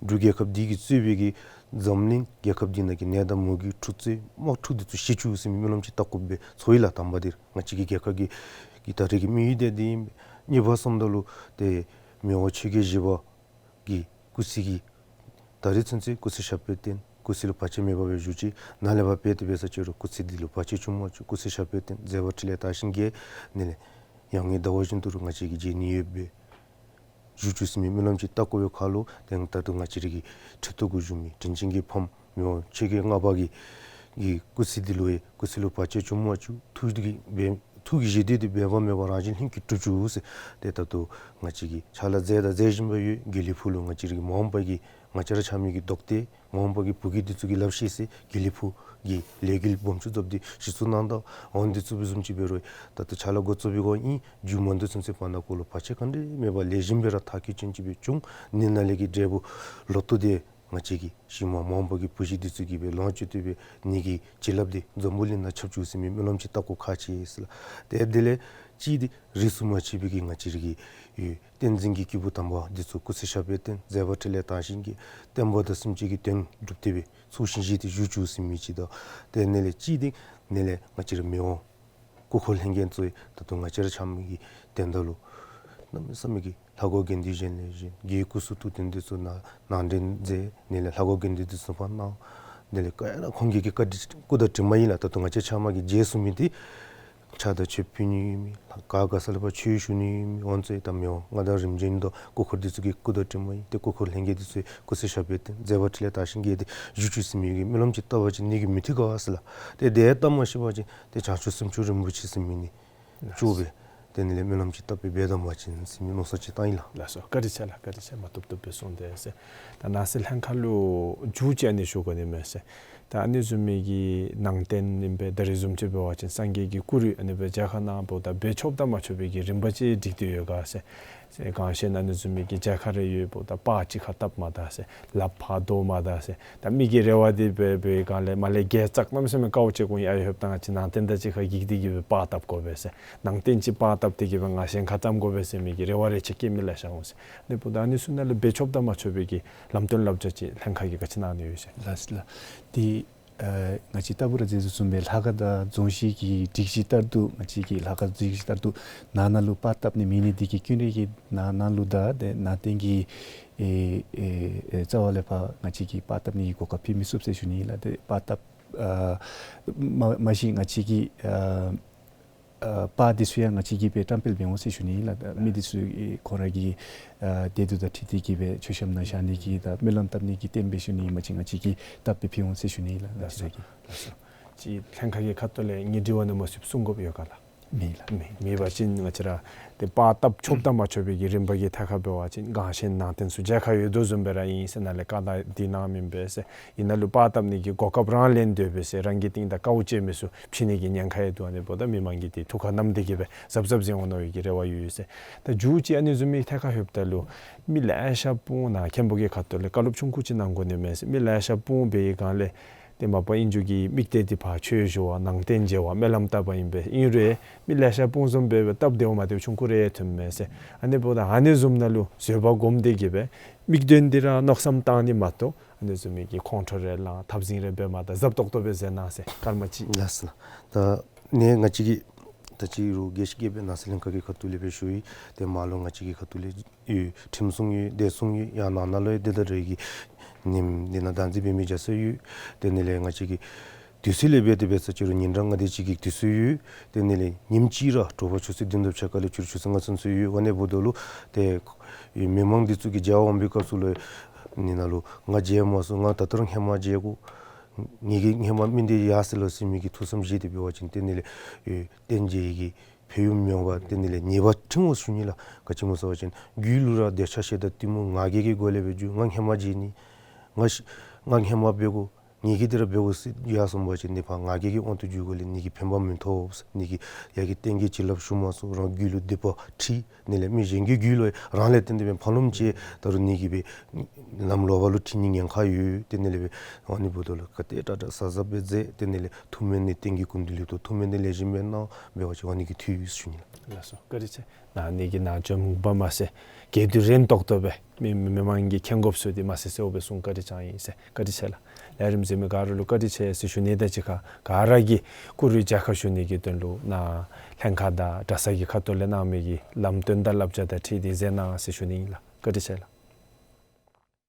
འབྲུག་རྒྱལ་ཁབ་འདི་གིས་གཙོས་པའི་གི་འཛམ་གླིང་རྒྱལ་ཁབ་འདི་ནང་གི་ནད་དང་མུ་གེ་འཁྲུག་རྩོད་དམག་འཁྲུག་འདི་ཚུ་ཞི་བཅུག་ཟེར་མི་སྨོན་ལམ་ཅིག་བཏབ་དགོཔ་སྦེ་ཚོར་ཡི་ལགས། དང་པ་འདི་ང་བཅས་ཀྱི་རྒྱལ་ཁབ་ཀྱི་གི་ད་རེས་ཀྱི་དམིགས་ཡུལ་འདི་འདི་ཨིན། གཉིས་པ་བསམ་ད་ལུ་ཏེ་མི་དབང་ཆོས་རྒྱལ་བཞི་པ་གི་སྐུ་ཚེ་གི་ད་རེས་ཚུན་ཚོད་སྐུ་ཚེ་ཞབས་པད་བརྟན་སྐུ་ཚེ་ལུ་བར་ཆད་མེད་པ་སྦེ་བཞུགས་ཅི། ནཱ་ལས་ཕར་འབད་དེ་འབད་ས་ཅིག་རུང་སྐུ་ཚེ་འདི་ལུ་བར་ཆད་བྱུང་མ་བཅུག། སྐུ་ཚེ་ཞབས་པད་བརྟན་མཛད་པ་འཕྲིན་ལས་དར་ཞིང་རྒྱས། ཨ་ནི་ལས་ཡར་ངོའི་ཟླཝ་བཞིན་དུ་ར་ང་བཅས་ཀྱིས་མཇལ་ནི་ཡོདཔ་སྦེ་བཞུགས་བཅུག་ཟེར་མི་སྨོན་ལམ་ཅིག་བཏབ་དགོ་པའི་ཁར་ལུ་ཏེ་ད་ལྟོ་ང་བཅས་ར་གི་ཁྲི་ཐོག་གུ་བཞུགས་མི་དྲིན་ཅན་གྱི་ཕམ་མི་དབང་ཆོས་རྒྱལ་ལྔ་པ་གི་གི་སྐུ་ཚེ་འདི་ལུ་ཡང་སྐུ་ཚེ་ལུ་བར་ཆད་བྱུང་མ་བཅུག། ཐུགས་ཀྱི་འབད་ཐུགས་ཀྱི་བཞེད་དོན་འདི་འབད་པ་མེད་པར་རང་བཞིན་ལྷུན་གྱིས་གྲུབ་བཅུག་ཟེར། ཏེ་ད་ལྟོ་ང་བཅས་ཀྱིས་ཕྱག་ལཱ་མཛད་དང་མཛད་བཞིན་པ་ཡོད། དགེ་ལེགས་ཕུག་ལུ་ང་བཅས་ར་གི་མ་འོངས་པ་གི་ང་བཅས་ར་ཆ་མི་གི་རྡོག་ཏེ་མ་འོངས་པ་གི་བུ་རྒྱུད་འདི་ཚུ་གིས་སླབ་ཤེས་ཟེར་དགེ་ལེགས་ཕུག་གི་ལས་འགུལ་སྦོམ་ཆུང་ཚུ་འདི་གཞི་བཙུགས་གནང་དོ། འོ་འདི་ཚུ་བཟུམ་ཅིག་འབད་རུང་ད་ལྟོ་ཕྱག་ལཱ་འགོ་བཙུགས་པའི་སྒང་ཨིན། མཇུག་མ་བསྡུ་ཚུན་ཚོད་བར་ན་ཀོ་ལུ་བར་ཆད་ག་དེམ་ཅིག་མེད་པར་ལེགས་ཤོམ་སྦེ་ར་མཐར་འཁྱོལ་ཅན་ཅིག་སྦེ་བྱུང་། ཨ་ནི་ནང་ལས་ཀྱི་འབྲས་བུ་ལོ་ཐོག་འདི་ང་བཅས་ཀྱི་ཤུལ་མ་མ་འོངས་པ་གི་བུ་གཞི་འདི་ཚུ་གིས་སྦེ་ལོངས་སྤྱོད་དེ་སྦེ་ནི་གི་བྱིན་རླབས་འདི་འཛམ་བུ་གླིང་ནང་ཁྱབ་བཅུག་ཟེར་མི་སྨོན་ལམ་ཅིག་བཏབ་དགོ་ཁག་ཆེ་ཟེར་ལགས། ཏེ་དེ་ལས་གཅིག་འདི་རིས་སུ་མ་ཆད་པའི་གི་ང་བཅས་ར་གི་ཡོད་བསྟན་འཛིན་གྱི་སྐྱེས་བུ་དམ་པ་འདི་ཚུ་སྐུ་ཚེ་ཞབས་པད་བརྟན་མཛད་པ་འཕྲིན་ལས་དར་ཞིང་རྒྱས། བསྟན་པ་དང་སེམས་ཅན་གྱི་དོན་སྒྲུབ་སྟེ་སྦེ་ཚོགས་ཞིང་བཞེས་ཏེ་བཞུགས་བཅུག་ཟེར་མི་ཅིག་དང་ཏེ་ཨ་ནི་ལས་གཅིག་འདི་ཨ་ནི་ལས་ང་བཅས་ར་མི་དབང་སྐུ་འཁོར་ལྷན་རྒྱས་ཚུ་ད་ལྟོ་ང་བཅས་ར་ཆ་མི་གི་དོན་དག་ལུ་གནམ་མེད་ས་མེད་ཀྱི་ལྷ་སྐུ་དགེ་འདུན་གཞན་ལས་གཞན་གྱི་སྐུ་གསུང་ཐུགས་རྟེན་འདི་ཚུ་ནང་ནང་འདྲེན་མཛད། ཨ་ནི་ལས་ལྷ་སྐུ་དགེ་འདུན་འདི་ཚུ་ཕར་གནང་། ཨ་ནི་ལས་ག་ཡང་ན་ཁོང་གི་གི་བཀའ་དྲིན་སྐུ་དང་དྲིན་མ་ཡིན་ལགས། ད་ལྟོ་ང་བཅས་ཆ་མི་གིས་མཇལ་ཚུགས་མི་འདི་ཕྱག་དང་མཆོད་ཕུལ་ནི་ཡོད་མི་ག་ག་ས་ལས་ཕར་ཆོས་ཞུ་ནི་ཡོད་མི་འོང་ཚེ་ད་མི་དབང་མངའ་བདག་རིམ་བྱོན་དང་སྐུ་འཁོར་འདི་ཚུ་གི་སྐུ་དང་དྲིན་མ་ཡིན། ཏེ་སྐུ་འཁོར་ལྷན་རྒྱས་འདི་ཚུ་སྐུ་ཚེ་ཞབས་པད་བརྟན་མཛད་པ་འཕྲིན་ལས་དར་ཞིང་རྒྱས་ཏེ་བཞུགས་བཅུག་ཟེར་མི་གི་སྨོན་ལམ་ཅིག་བཏབ་པ་ཅིན་ནི་གི་མུ་མཐུད་དགའ་བ་ཟེར་ལགས། ཏེ་དེ་བཏབ་མ་ཤེས་པ་ཅིན་ཏེ་བྱང་ཆུབ་སེམས་མཆོག་རིན་པོ་ཆེ་ཟེར་མི་ནི་ལགས་སོ། ཨ་ནི་ལས་སྨོན་ལམ་ཅིག་བཏབ་སྦེ་འབད་དོ་བ་ཅིན་ཟེར་མི་མནོ་བསམ་ཅིག་བཏང་ཡི་ལགས། ལགས་སོ། བཀའ་དྲིན་ཆེ་ལགས། བཀའ་དྲིན་ཆེ། མ་བཏུབ་བཏུབ་སྦེ་གསུངས་ཏེ་ཟེར། ད་ནང་གསེས་ལྷན་ཁག་ལུ་མཇུག་ཅིག་ཨ་ནི་ཞུ་དགོ་ནི་མས་ཟེར། ད་ཨ་ནི་བཟུམ་མའི་གི་ནང་རྟེན་ཨིན་པས། ད་རིས་བཟུམ་ཅིག་འབད་བ་ཅིན་སངས་རྒྱས་ཀྱི་སྐུ་རུས་ཨ་ནི་སྦེ་མཇལ་ཁ་གནང་འབདཝ་ད་འབད་ཆོགཔ་དང་མ་ཆོག་པའི་གི་རིམ་པ་ཅིག་སྒྲིག་སྟེ་ཡོད་ག་ཟེར། ཟེར་གང་ཤེས་ན་ཨ་ནི་བཟུམ་མའི་གི་མཇལ་ཁ་རེ་ཡོདཔ་ད་པར་གཅིག་ཁར་བཏབ་མ་ད་ཟེར། ལགཔ་ཕར་དོར་མ་ད་ཟེར། ད་མི་གི་རེ་བ་འདི་འབད་འབད་གང་ལས་མ་ལས་དགེ་རྩ་གནམ་མེད་ས་མེད་དཀའཝ་སྤྱད་དགོཔ་ཨིན། ཨ་ཡོདཔ་ད་ང་བཅས་ནང་རྟེན་དང་གཅིག་ཁར་གྱིས་ཏེ་གིས་སྦེ་པར་བཏབ་དགོ་པས་ཟེར། ནང་རྟེན་ཅིག་པར་བཏབ་སྟེ་གིས་སྦེ་ང་གཞན་ཁར་བརྩམ་དགོ་པས་ཟེར་མི་གི་རེ་བ་རེ་ཆེ་བསྐྱེད་མི་ལེ་ཤ་འོང་ཟེར། ཨ་ནི་འབདཝ་ད་ཨ་ནི་ཚུ་ནང་ལས་འབད་ཆོགཔ་དང་མ་ཆོག་པའི་གི་ལམ་སྟོན་བསླབ་བྱ་ཅིག་ལྷན་ཁག་གིས་ག་ཅི་གནང་ནི་ཡོད་ཟེར། ལགས་ལགས། ཏེ་ཨ་ང་བཅས་ལྟ་བུ་ར་མཛད་དོ་བཟུམ་སྦེ་ལྷ་ཁང་དང་རྫོང་གཞི་གི་སྒྲིག་གཞི་ལྟར་དུ་ང་བཅས་ཀྱི་ལྷ་ཁང་སྒྲིག་གཞི་ལྟར་དུ་ནང་ན་ལུ་པར་བཏབ་ནི་མེད་ནི་འདི་གིས་ཀུན་ར་གིས་ནང་ན་ལུ་དང་ཏེ་ནང་རྟེན་གྱི་ཨེ་ཨེ་ཨེ་རྩ་བ་ལས་ཕར་ང་བཅས་ཀྱིས་པར་བཏབ་ནི་གི་གོ་སྐབས་ཕུལ་མི་ཚུགས་ཟེར་ཞུ་ནི་ལགས། ཏེ་པར་བཏབ་ཨ་མ་མ་གཞི་ང་བཅས་ཀྱི་ཨ་ཨ་པར་འདི་ཚུ་ཡང་ང་བཅས་ཀྱིས་སྦེ་བཀྲམ་སྤེལ་འབད་འོང་ཟེར་ཞུ་ནི་ལགས། མི་འདི་ཚུ་ཨེ་ཁོང་ར་གི་ཨ་བདེ་སྡུག་དང་འཁྲིལ་ཏེ་གིས་སྦེ་མཆོད་བཤམས་ནང་བཞག་ནི་གི་དང་སྨོན་ལམ་བཏབ་ནི་གི་རྟེན་སྦེ་ཞུ་ནི་ཨིན་པ་ཅིན་ང་བཅས་ཀྱིས་བཏབ་སྦེ་ཕུལ་འོང་ཟེར་ཞུ་ནི་ལགས། ལགས་སོ། ལགས་སོ། ཅིག་ལྷན་ཁག་གི་ཁ་ཐུག་ལས་ངེའི་དྲི་བ་ནང་མ་ཚུདཔ་གསུང་དགོཔ་ཡོད་ག་ལགས། མེད་ལགས། མེད་མེད་པ་ཅིན་ང་བཅས་ར་ཏེ་པར་བཏབ་ཆོགཔ་དང་མ་ཆོག་པའི་གི་རིམ་པ་གི་ཐད་ཁར་འབད་བ་ཅིན་གངས་ཅན་ནང་བསྟན་ཚུ་མཇལ་ཁ་ཡོད་དོ་བཟུམ་སྦེ་ར་ཨིན་ཟེར། ནཱ་ལས་བཀའ་དང་འདི་གནངམ་ཨིན་པས་ཟེར། ཨིན་ན་ལུ་པར་བཏབ་ནི་གི་གོ་སྐབས་རང་ལེན་སྡོད་པས་ཟེར། རང་གི་རྟིང་བདའ་དཀའཝ་སྤྱད་མི་ཚུ་ཕྱེ་ནི་གི་ཉེན་ཁ་ཡང་འདུག། ཨ་ནི་འབདཝ་ད་མི་མང་གིས་ཏེ་ཐུགས་ཁར་བསྣམས་ཏེ་གི་སྦེ་གཟབ་གཟབ་མཛད་འོང་མནོ་བའི་གི་རེ་བ་ཡོད་ཟེར། ད་མཇུག་ཅིག་ཨ་ནི་བཟུམ་མའི་ཐད་ཁར་ལྷོདཔ་ད་ལུ་མི་ལེ་ཤ་སྤུངས་ནཱ་མཁན་པོ་གི་ཁ་ཐུག་ལས་བཀའ་སློབ་ཆུང་ཀུ་ཅིག་གནང་དགོ་ནི་མས་ཟེར། མི་ལེ་ཤ་སྤུངས་པའི་སྒང་ལས་ཏེ་མ་པ་ཨིན་རུང་གི་དམིགས་གཏད་འདི་ཕར་ཆོས་ཞུ་བ་ནང་རྟེན་མཇལ་བ་སྨོན་ལམ་བཏབ་པ་ཨིན་པས། ཨིན་རུང་མི་ལེ་ཤ་སྤུངས་བཟུམ་སྦེ་སྦེ་སྟབས་བདེཝ་མ་བདེཝ་ཆུང་ཀུ་རེ་ཐོནམ་མས་ཟེར། ཨ་ནི་འབདཝ་ད་ཨ་ནི་བཟུམ་ནང་ལུ་བཟོད་པ་སྒོམ་སྟེ་གི་སྦེ་དམིགས་དོན་འདི་ར་མནོ་བསམ་བཏང་ནི་མ་གཏོགས་ཨ་ནི་བཟུམ་མའི་གི་ཁོང་ཁྲོ་རེ་ལང་འཐབ་འཛིང་རེ་འབད་མ་ད་གཟབ་ཏོག་ཏོ་སྦེ་མཛད་གནང་ཟེར། སྐར་མ་གཅིག། ལགས་སོ་ལགས། ད་ནི་ང་བཅས་ཀྱིས་ད་ཅི་རུང་རྒྱས་ཤིང་རྒྱས་པའི་ནང་གསེས་ལྷན་ཁག་གི་ཁ་ཐུག་ལས་སྦེ་ཞུ་ཡི། ཏེ་མར་ལུ་ང་བཅས་ཀྱི་ཁ་ཐུག་ལས་ཡོད། ཁྲིམས་སྲུང་ཡོད། བདེ་སྲུང་ཡོད། ཡང་ནང་ན་ལུ་ཡང་དེ་དང་འབྲེལ་གྱི་ཉིནམ་འདི་ནང་བདག་འཛིན་འབད་མི་རྒྱ་ཚ་ཡོད། དེ་ནི་ལས་ང་བཅས་ཀྱི་དུས་ཚོད་ལས་འབད་དེ་འབད་ས་ཅིག་རུང་ཉིན་གྲངས་ལྔ་དེ་ཅིག་གི་དུས་ཚོད་ཡོད། དེ་ནི་ལས་ཉིནམ་གཅིག་ར་དྲོ་པ་ཆུ་ཚོད་བདུན་དང་ཕྱེད་ཀ་ལས་ཕྱི་རུ་ཆུ་ཚོད་ལྔ་ཚུན་ཚོད་ཡོད། ཨ་ནི་འབདཝ་ད་ལུ་ཏེ་མི་མང་འདི་ཚུ་གིས་མཇལ་འོང་པའི་སྐབས་སུ་ལུ་ནི་ནང་ལུ་ང་མཇལ་མ་ཚུགས། ང་ད་ལྟོ་ར་ཧེ་མ་མཇལ་དགོ། ངེ་གི་ཧེ་མ་མི་འདི་ཡར་སོ་ཡི་ལོ་ཟེར་མི་གི་ཐུགས་བསམ་བཞེས་ཏེ་འབད་བ་ཅིན་ཏེ་ནི་ལས་ཨེ་རྟེན་འབྱེད་ཀྱི་ཕན་ཡོན་མེད་པ་ཏེ་ནི་ལས་ཉེས་པ་འཁྲི་འོང་ཞུ་ནི་ལགས། ག་ཅི་སྨོ་ཟེར་བ་ཅིན་རྒྱུད་ལུ་ར་འདོད་ཆགས་ཞེ་སྡང་གཏི་མུག་ང་རྒྱལ་གྱི་སྒོ་ལས་འབད་རྒྱུ། ང་ཧེ་མ་མཇལ་ནི། ང་ཤི་ང་ཧེ་མ་འབད་དགོ། ངེ་གི་འདི་ར་འབད་དགོ་ཟེར་ཡར་སོང་པ་ཅིན་ནི་ཕར་ང་རྒྱལ་གྱི་དབང་དུ་འགྱུར་དགོ་ལས་ནི་གི་ཕན་པ་མི་ཐོགས། ནི་གི་ཡ་གི་རྟེན་འབྱེད་བྱིན་རླབས་ཞུ་མ་ཚུགས། རང་རྒྱུད་ལུ་སྡིག་པ་འཁྲི། ནི་ལས་མི་གཞན་གྱི་རྒྱུད་ལུ་རང་ལས་བརྟེན་ཏེ་སྦེ་ཕར་ལོགམ་ཅིག་ད་རུང་ནི་གི་སྦེ་ལམ་ལོག་པ་ལུ་འཁྲིད་ནི་ཉེན་ཁ་ཡོད། ཏེ་ནི་ལས་སྦེ་ཨ་ནི་འབདཝ་ད་ལུ་ག་དེ་དྲག་དྲག་གཟབ་གཟབ་སྦེ་མཛད། ཏེ་ནི་ལས་ཐུགས་སྨོན་ནི་རྟེན་གྱི་སྐུ་མདུན་ལུ་ཏེ་ཐུགས་སྨོན་ནི་ལེགས་ཤོམ་སྦེ་གནང་འབད་བ་ཅིན་ཨ་ནི་གིས་འཐུས་ཡོད་ཞུ་ནི་ལགས། ལགས་སོ། བཀའ་དྲིན་ཆེ། ནཱ་ནི་གི་ནཱ་བྱོནམ་མ་ཚད་གལ་སྲིད་རན་ཏོག་ཏོ་སྦེ་མི་མི་མང་གིས་མཁྱེན་དགོཔ་ཚུ་འདི་མ་གསལ་གསལཝ་སྦེ་གསུང་བཀའ་དྲིན་བསྐྱང་ཡི་ཟེར། བཀའ་དྲིན་ཆེ་ལགས། ལས་རིམ་གཟིགས་མི་ག་ར་ལུ་བཀའ་དྲིན་ཆེ་ཟེར་ཞུ་ནི་དང་གཅིག་ཁར་ག་ར་གིས་བཀུར་འོས་མཇལ་ཁ་ཞུ་ནི་གི་དོན་ལུ་ནཱ་ལྷན་ཁག་དང་གྲྭ་ཚང་གི་ཁ་ཐུག་ལས་གནང་མི་གི་ལམ་སྟོན་དང་བསླབ་བྱ་དང་འཁྲིལ་ཏེ་མཛད་གནང་ཟེར་ཞུ་ནི་ཨིན་ལགས། བཀའ་དྲིན་ཆེ་ལགས།